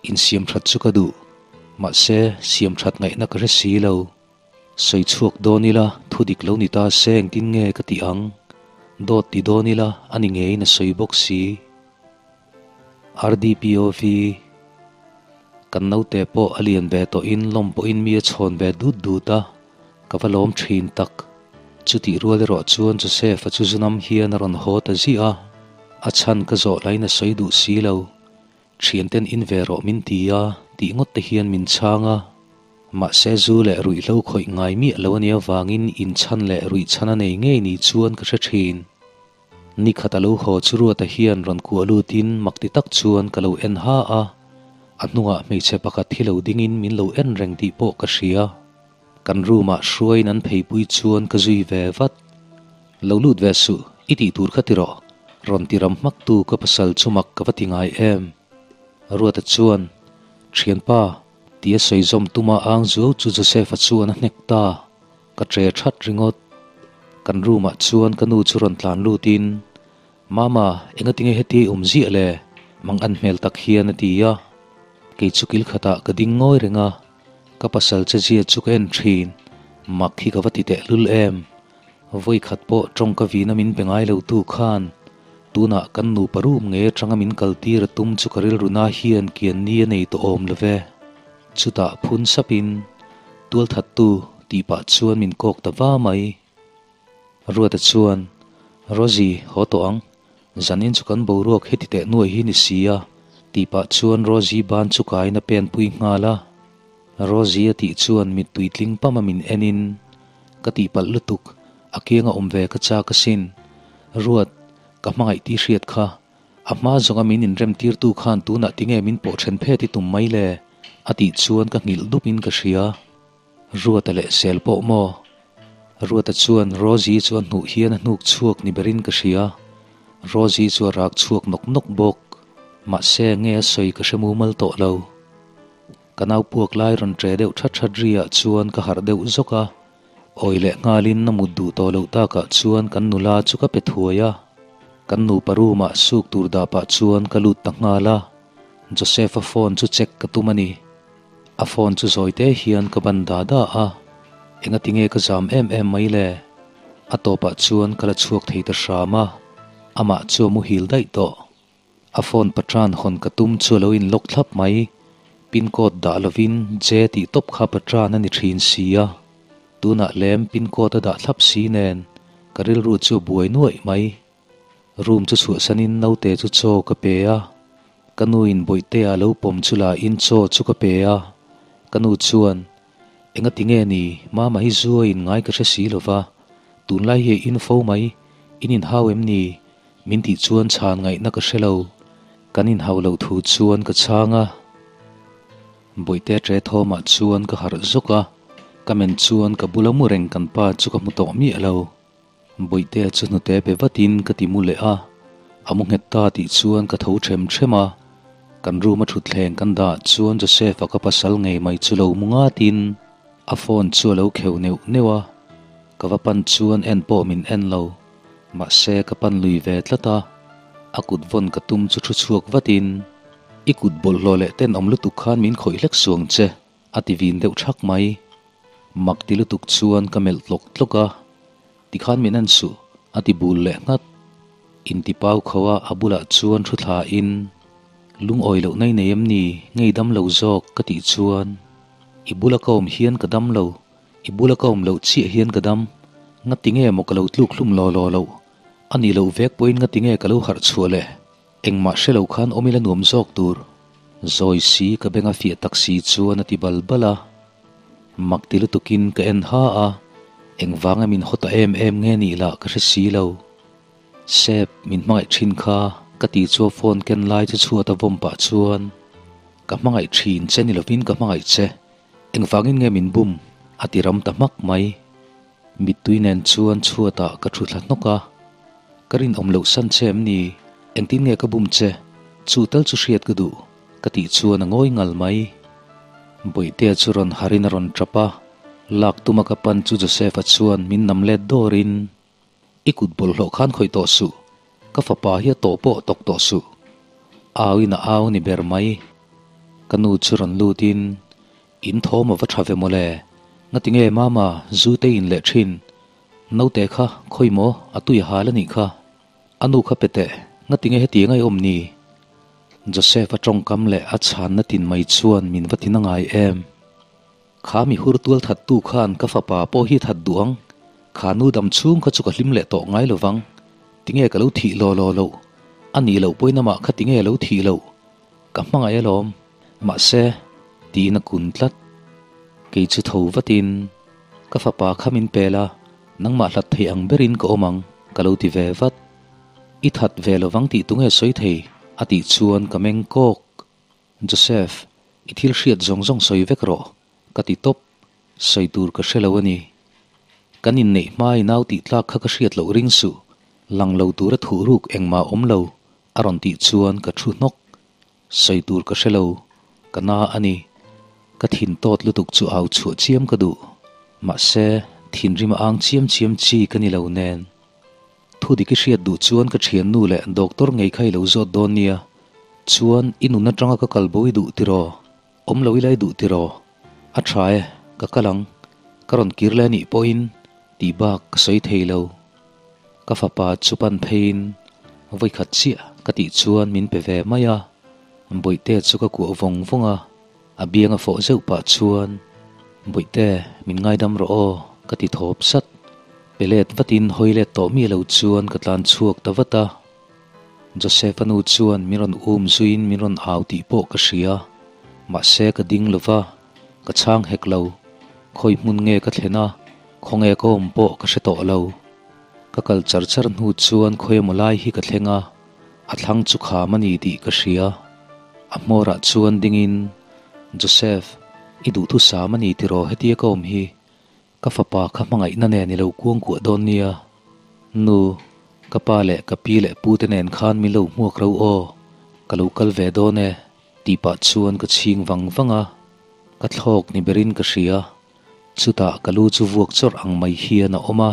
[SPEAKER 1] Insiam that chu ka duh, mahse siam that ngaihna ka hre si lo. Sawi chhuak dawn ila thu dik lo ni ta se engtin nge ka tih ang? Dawt ti dawn ila a ni ngeiin a sawi bawk si. RDPOV, Kan naute pawh a lian ve tawhin lawm pawhin mi a chhawn ve dut dut a, ka va lawm thin tak. Chutih rual erawh chuan Joseph-a chu zunam hian a rawn haw ta ziah a, a chhan ka zawh lain a sawi duh si lo. Thianten in ve rawh min ti a, tih ngawt te hian min chhang a. Mahse zu leh ruihhlo khawih ngai miah lo a nih avangin inchhan leh ruihchhan a nei ngei ni chuan ka hre thin. Ni khat a lo haw chu Ruata hian rawn kuah lutin mak ti tak chuan ka lo en ha a, a hnungah hmeichhe pakhat hi lo dingin min lo en reng tih pawh ka hria. Kan room ah hruaiin an pheipui chuan ka zui ve vat. Lo lut ve suh, i tih tur kha ti rawh, rawn ti ram hmak tu ka pasal chu mak ka va ti ngai em. Ruata chuan, Thianpa, tia sawi zawm tuma ang zuau chu Joseph-a chuan a hnek ta. Ka tre that ringawt. Kan room ah chuan ka nu chu rawn tlan lutin, Mama, engatinge heti awm ziah le? Mang an hmel tak hian a ti a. Kei chu kil khatah ka ding ngawi reng a. Ka pasal che zia chu ka en thin, mak hi ka va ti tehlul em. Vawi khat pawh tawngka vina min pe ngai lo tu khan tunah kan nupa room ngei atanga min kal tir a tum chu ka rilru na hian kian ni a nei tawh awm lo ve. Chutah phun sapin tualthattu tih pah chuan min kawk ta va mai. Ruata chuan, Rosie, haw tawh ang. Zanin chu kan boruak heti teh nuai hi ni si a, tih pah chuan Rosie ban chu kaiin a pen pui nghal a. Rosie a tih chuan mittui tling pam a min en in, Ka tihpalh lutuk, a kianga awm ve ka chak asin. Ruat, ka hmangaih tih hriat kha. A hma zawnga min inrem tirtu khan tunah tinge min pawh then phet i tum mai le? a tih chuan ka nghilh dup in ka hria. Ruata leh sel pawh maw? Ruata chuan Rosie chu a hnuh hian a hnuk chhuak ni berin ka hria. Rosie chu a rak chhuak nawk nawk bawk. Mahse nge a sawi ka hre mumal tawh lo. Ka nau puak lai rawn ṭe deuh that that ri ah chuan ka harh deuh zawk a. Awi leh nghalin a mut duh tawh loh takah chuan kan nula chu ka pe thuai a. Kan nupa room ah suk tur dah pah chuan ka lut ta nghal a. Joseph-a phone chu check ka tum a ni. A phone chu zawi te hian ka ban da da a, engati nge ka zam em em mai le? A tawpah chuan ka la chhuak thei ta hram a, amah chu a muhil daih tawh. A phone patran hawn ka tum chu a lo in lock thlap mai, pin code dah lovin J tih tawp kha patran a ni thin si a, tunah lem pin code a dah thlap si nen ka rilru chu a buai nuaih mai. Room chu chhuahsanin naute chu chaw ka pe a, ka nuin Bawihtea lo pawm chu lahin chaw chu ka pe a, ka nu chuan, Engati nge ni, Mama hi zu a in ngai ka hre si lo va, tunlai hi a in fo mai, in inhau em ni? Min tih chuan chhan ngaihna ka hre lo, kan inhau loh thu chuan ka chhang a. Bawihtea ṭe thawmah chuan ka harh zawk a, ka men chuan ka bula mu reng kan pa chu ka hmu tawh miah lo. Bawihtea chu hnute pe vatin ka ti mu leh a, a mu nghet ta tih chuan ka tho ṭhem ṭhem a, kan room a ṭhutthleng kan dah chuan Joseph-a ka pasal ngei mai chu lo mu ngatin a phone chu a lo kheuh neuh neuh a, ka va pan chuan en pawh min en lo, mahse ka pan lui ve tlat a, a kut vawn ka tum chu ṭhu chhuak vatin, I kut bawlhhlawh leh tenawm lutuk khan min khawih hlek suang che. A ti vin deuh thak mai. Mak ti lutuk chuan ka melh tlawk tlawk a, Tikhan min en suh, a ti bul leh nghat. Inti pau kho a a bulah chuan thu thla in, Lungawi loh nei nei em ni, ngei dam lo zawk, ka tih chuan, I bula ka awm hian ka dam lo, i bula ka awm loh chiah hian ka dam, ngati nge maw ka lo tluk hlum law law loh, a nih loh vek pawhin ngati nge ka lo harh chhuah le? Engmah hre lo khan awm ila nuam zawk tur. Zawi si ka beng a fiah tak si chuan a ti bal bal a. Mak ti lutukin ka en ha a, engvanga min haw ta em em nge nih lah ka hre si lo. Sep, min hmangaih thin kha, ka ti chu a phone ken lai chu chhuat a vawm pah chuan, Ka hmangaih thin che ni lovin ka hmangaih che, engvangin nge min bum? a ti ram ta hmak mai. Mittui nen chuan chhuatah ka thu thla hnawk a, Ka rinawm loh san che em ni? Engtin nge ka bum che? Chu tal chu hriat ka duh, ka tih chuan a ngawi ngal mai. Bawihtea chu rawn harin a rawn tap a, lak tuma ka pan chu Joseph-a chuan min nam let dawrin, I kut bawlhhlawh khan khawih tawh suh, ka fapa hi a tawh pawh tawk tawh suh. Auin a au ni ber mai. Ka nu chu rawn lutin, In thawm a va tha ve mawle. Ngati nge mama zu te in leh thin. Naute kha khawi maw a tui a hal a nih kha. A nu kha pe teh, ngati nge hetiang a i awm ni? Joseph a tawngkam leh a chhanna tin mai chuan min va tin a ngai em. Kha mi hur tual that tu khan ka fapa pawh hi that duh ang. Kha nu dam chhung kha chu ka hlim leh tawh ngai lo vang. Tinge ka lo thih law law loh? A nih loh pawhin amah kha tinge a lo thih loh? Ka hmangaih alawm, mahse, tiin a kun tlat. Kei chu tho vatin, Ka fapa kha min pel a, nangmah hlat thei ang berin ka awm ang, ka lo ti ve vat. I that ve lovang tih tunge sawi thei? a tih chuan ka meng kawk. Joseph, i thil hriat zawng zawng sawi vek rawh, ka ti tawp. Sawi tur ka hre lo a ni. Kan inneih hma i nau tih tlak kha ka hriat loh ring suh, lang lo tura thuh ruk engmah awm lo, A rawn tih chuan ka thu hnawk. Sawi tur ka hre lo, ka na a ni. Ka thin tawt lutuk chu au chhuah chiam ka duh. Mahse, thinrim a ang chiam chiam chi ka ni lo nen. Thu dik i hriat duh chuan ka thiannu leh doctor ngei kha i lo zawt dawn nia. Chuan i nun atanga ka kal bo i duh tiraw? Awm lo ila i duh tiraw? A tha e, ka kal ang, ka rawn kir leh anih pawhin tih bak ka sawi thei lo. Ka fapa chu pan pheiin vawikhat chiah ka tih chuan min pe ve mai a, Bawihte chu ka kuah vawng vawng a, a biang a fawh zeuh pah chuan Bawihte min ngaidam rawh aw ka ti thawp sat. Pe let vatin hawi let tawh mi lo chuan ka tlan chhuak ta vat a. Joseph-a nu chuan min rawn um zuiin min rawn au tih pawh ka hria. Mahse ka ding lo va, ka chhang hek lo. Khawi hmun nge ka thlen a, khawnge ka awm pawh ka hre tawh lo. Ka kal char char hnu chuan khawi emaw lai hi ka thleng a, a thlang chu kham a ni tih ka hria. A hmawrah chuan dingin, Joseph, i duhthusam a ni tiraw hetia ka awm hi? Ka fapa kha hmangaihna nen i lo kuangkuah dawn nia. Nu, ka pa leh ka pi leh pu te nen khan min lo hmuak ro aw, ka lo kal ve dawn e, tih pah chuan ka chhing vang vang a. Ka thlawk ni berin ka hria. Chutah ka lu chu vuak chawrh ang mai hian a awm a,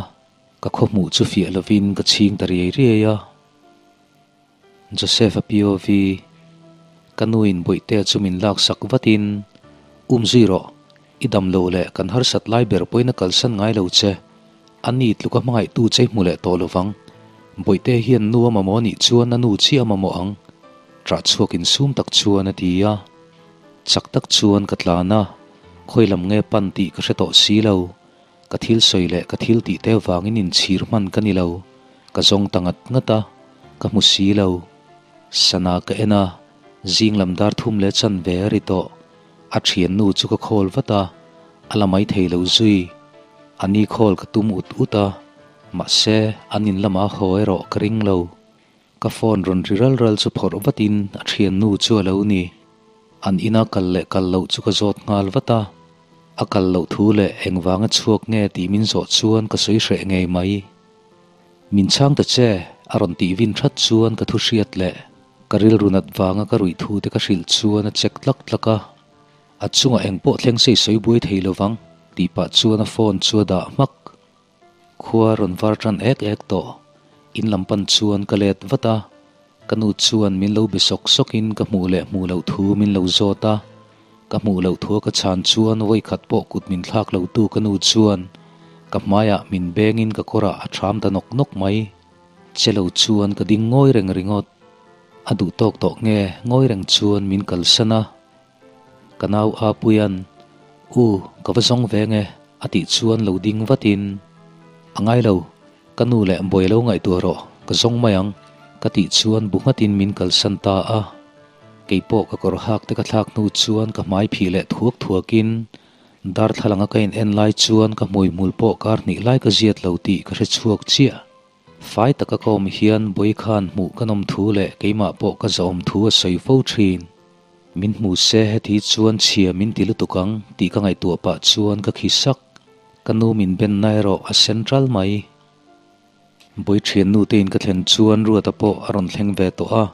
[SPEAKER 1] ka khawhmuh chu fiah lovin ka chhing ta riai riai a. Joseph-a POV, Ka nu in Bawihtea chu min laksak vatin, Um zui rawh, i dam loh leh kan harsat lai ber pawhin a kalsan ngai lo che. A ni tluka hmangaihtu che i hmu leh tawh lovang. Bawihtea hian nu a mamawh anih chuan a nu chiah a mamawh ang, ṭah chhuak insum tak chuan a ti a. Chak tak chuan ka tlan a, khawi lam nge pan tih ka hre tawh si lo. Ka thil sawi leh ka thil tih te vangin inchhir hman ka ni lo, ka zawng ta ngat ngat a, ka hmu si lo. Sana ka en a, zing lam dar thum leh chan ve a ri tawh. A thiannu chu ka khawl vat a, a la mai thei lo zui. A ni khawl ka tum ut ut a, mahse an in lamah haw erawh ka ring lo. Ka phone rawn ri ral ral chu phawrh vatin a thiannu chu a lo ni. An ina kal leh kal loh chu ka zawt nghal vat a. A kal loh thu leh engvanga chhuak nge tih min zawh chuan ka sawi hreh ngei mai. Min chhang ta che a rawn tih vin that chuan ka thu hriat leh ka rilru nat vanga ka ruih thu te ka hrilh chuan a check tlak tlak a. A chungah engpawh thleng se i sawi buai thei lovang tih pah chuan a phone chu a dah hmak. Khua rawn var tan ek ek tawh. In lam pan chuan ka let vat a, ka nu chuan min lo be sawk sawkin ka hmuh leh hmuh loh thu min lo zawt a. Ka hmuh loh thua ka chhan chuan vawikhat pawh kut min thlak lo tu ka nu chuan ka hmaiah min bengin ka kawrah a ṭham ta nawk nawk mai. Che lo chuan ka ding ngawi reng ringawt. A duh tawk tawh nge ngawi reng chuan min kalsan a. Ka nau Apuia'n, U, ka va zawng ve nge, a tih chuan lo ding vatin, A ngai lo, ka nu leh buai lo ngaihtuah rawh, ka zawng mai ang, ka tih chuan bu nghatin min kalsan ta a. Kei pawh ka kawr hak te ka thlak hnu chuan ka hmai phih leh thuak thuakin darthlalang a ka in en lai chuan ka hmui hmul pawh kar hnih lai ka ziat lo tih ka hre chhuak chiah. Fai taka ka awm hian Bawi khan hmuh ka nawm thu leh keimah pawh ka zahawm thu a sawi fo thin. Min hmu se heti chuan chhia min ti lutuk ang tih ka ngaihtuah pah chuan ka khi sak. Ka nu min benna erawh a sen ṭal mai. Bawi ṭhiannu tein ka thlen chuan Ruata pawh a rawn thleng ve tawh a.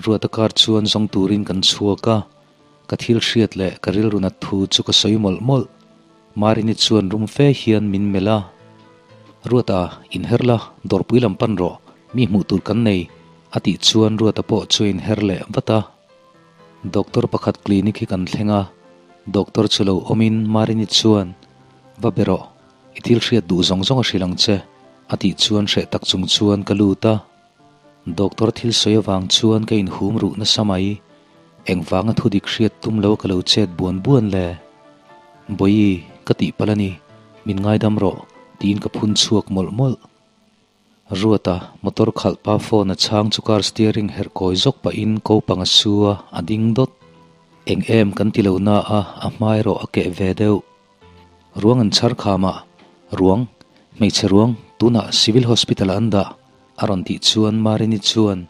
[SPEAKER 1] Ruata kar chuan zawng turin kan chhuak a, ka thil hriat leh ka rilru nat thu chu ka sawi mawlh mawlh. Marini chuan rum fe hian min melh a, Ruata, inher la, dawrpui lam pan rawh, mi hmuh tur kan nei, a tih chuan Ruata pawh chu a inher leh vat a. Doctor pakhat clinic hi kan thleng a, doctor chu lo awmin Marini chuan, Va be rawh, i thil hriat duh zawng zawng a hrilh ang che, a tih chuan hreh tak chung chuan ka lut a. Doctor thil sawi avang chuan ka inhum ruh nasa mai. Engvanga thu dik hriat tum lo ka lo chet buan buan le? Bawihi, ka tih palh a ni, min ngaidam rawh, tiin ka phun chhuak mawlh mawlh. Ruata, motor khalh pa phone a chhang chu car steering herh kawi zawk pahin ko pang a su a, a ding dawt. Eng em kan ti lo na a, a hma erawh a keh ve deuh. Ruang an chhar khamah, Ruang, hmeichhe ruang, tunah Civil Hospital ah an dah, a rawn tih chuan Marini chuan,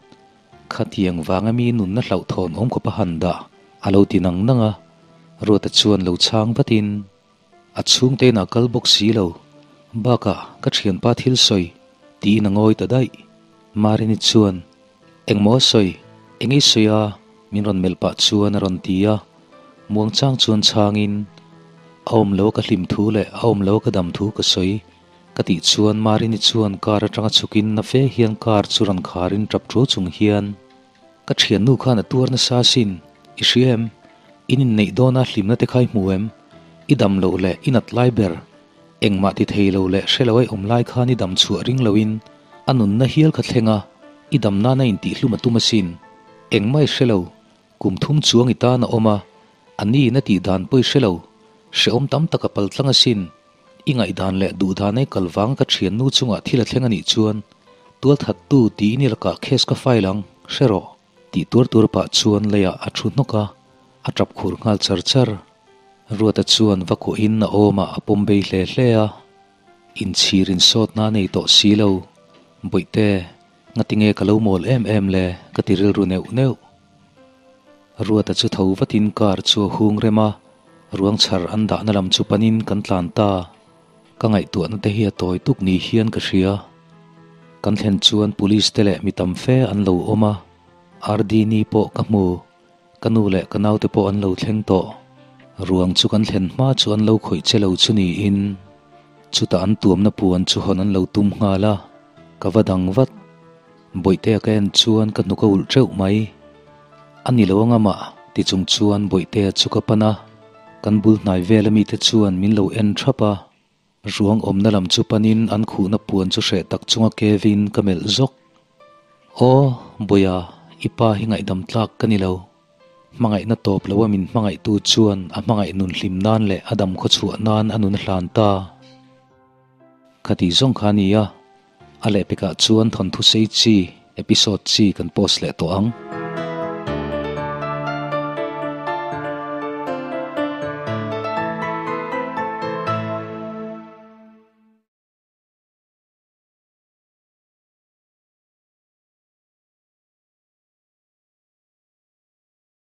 [SPEAKER 1] Khatiang vanga mi nunna hlauhthawn awm khawp a han dah, a lo ti nang nang a. Ruata chuan lo chhang vatin, A chhungte inah kal bawk si lo, bakah ka thianpa thil sawi, tiin a ngawi ta daih. Marini chuan, Engmaw a sawi? Eng i sawi a? Min rawn melh pah chuan a rawn ti a. Muangchang chuan chhangin, A awm lo ka hlim thu leh a awm lo ka dam thu ka sawi. Ka tih chuan Marini chuan car atanga chhukin na fe hian car chu rawn kharin tap ṭuau chung hian, Ka thiannu khan a tuar nasa asin, i hria em? In inneih dawna hlimna te kha i hmu em? I dam loh leh i nat lai ber, engmah ti thei lo leh hre lo ai awm lai khan i dam chhuah ring loin a nunna hial kha thleng a, i dam nana intihhlum a tum asin. Engmah i hre lo, kum thum chuang i tan a awm a, a ni in a tih dan pawh i hre lo, hrehawm tam tak a pal tlang asin. I ngaihdan leh duhdan ai kal vang ka thiannu chungah thil a thleng a nih chuan tualthattu tiin i lakah case ka file ang, hre rawh. Tih tuar tuar pah chuan leiah a thu hnawk a, a tap khur nghal char char. Ruata chuan va kuahin a awmah a pawm bei hle hle a, inchhir insawtna a nei tawh si lo. Bawihte, ngatinge ka lo mawl em em le? ka ti rilru neuh neuh. Ruata chu tho vatin car chu a hung rem a, ruang chhar an dahna lam chu panin kan tlan ta. Ka ngaihtuahna te hi a tawi tuk ni hian ka hria. Kan thlen chuan police te leh mi tam fe an lo awm a, Ardini pawh ka hmu, ka nu leh ka naute pawh an lo thleng tawh. Ruang chu kan thlen hma chu an lo khawih che lo chu niin chutah an tuamna puan chu hawn an lo tum nghal a, ka va dang vat. Bawihtea ka en chuan ka hnuk a ulh teuh mai. A ni lo anga mah ti chung chuan Bawihtea chu ka pan a, kan bul hnai vel ami te chuan min lo en thap a. Ruang awmna lam chu panin an khuhna puan chu hreh tak chunga Kevin ka melh zawk. Aw, Bawiha, i pa hi ngaihdam tlak ka ni lo. Hmangaihna tawp lo a min hmangaihtu chuan a hmangaih nun hlim nan leh a dam khawchhuah nan a nun a hlan ta. Khati zawng kha a ni a, a lehpekah chuan thawnthu sei chi, episode chi kan post leh tawh ang.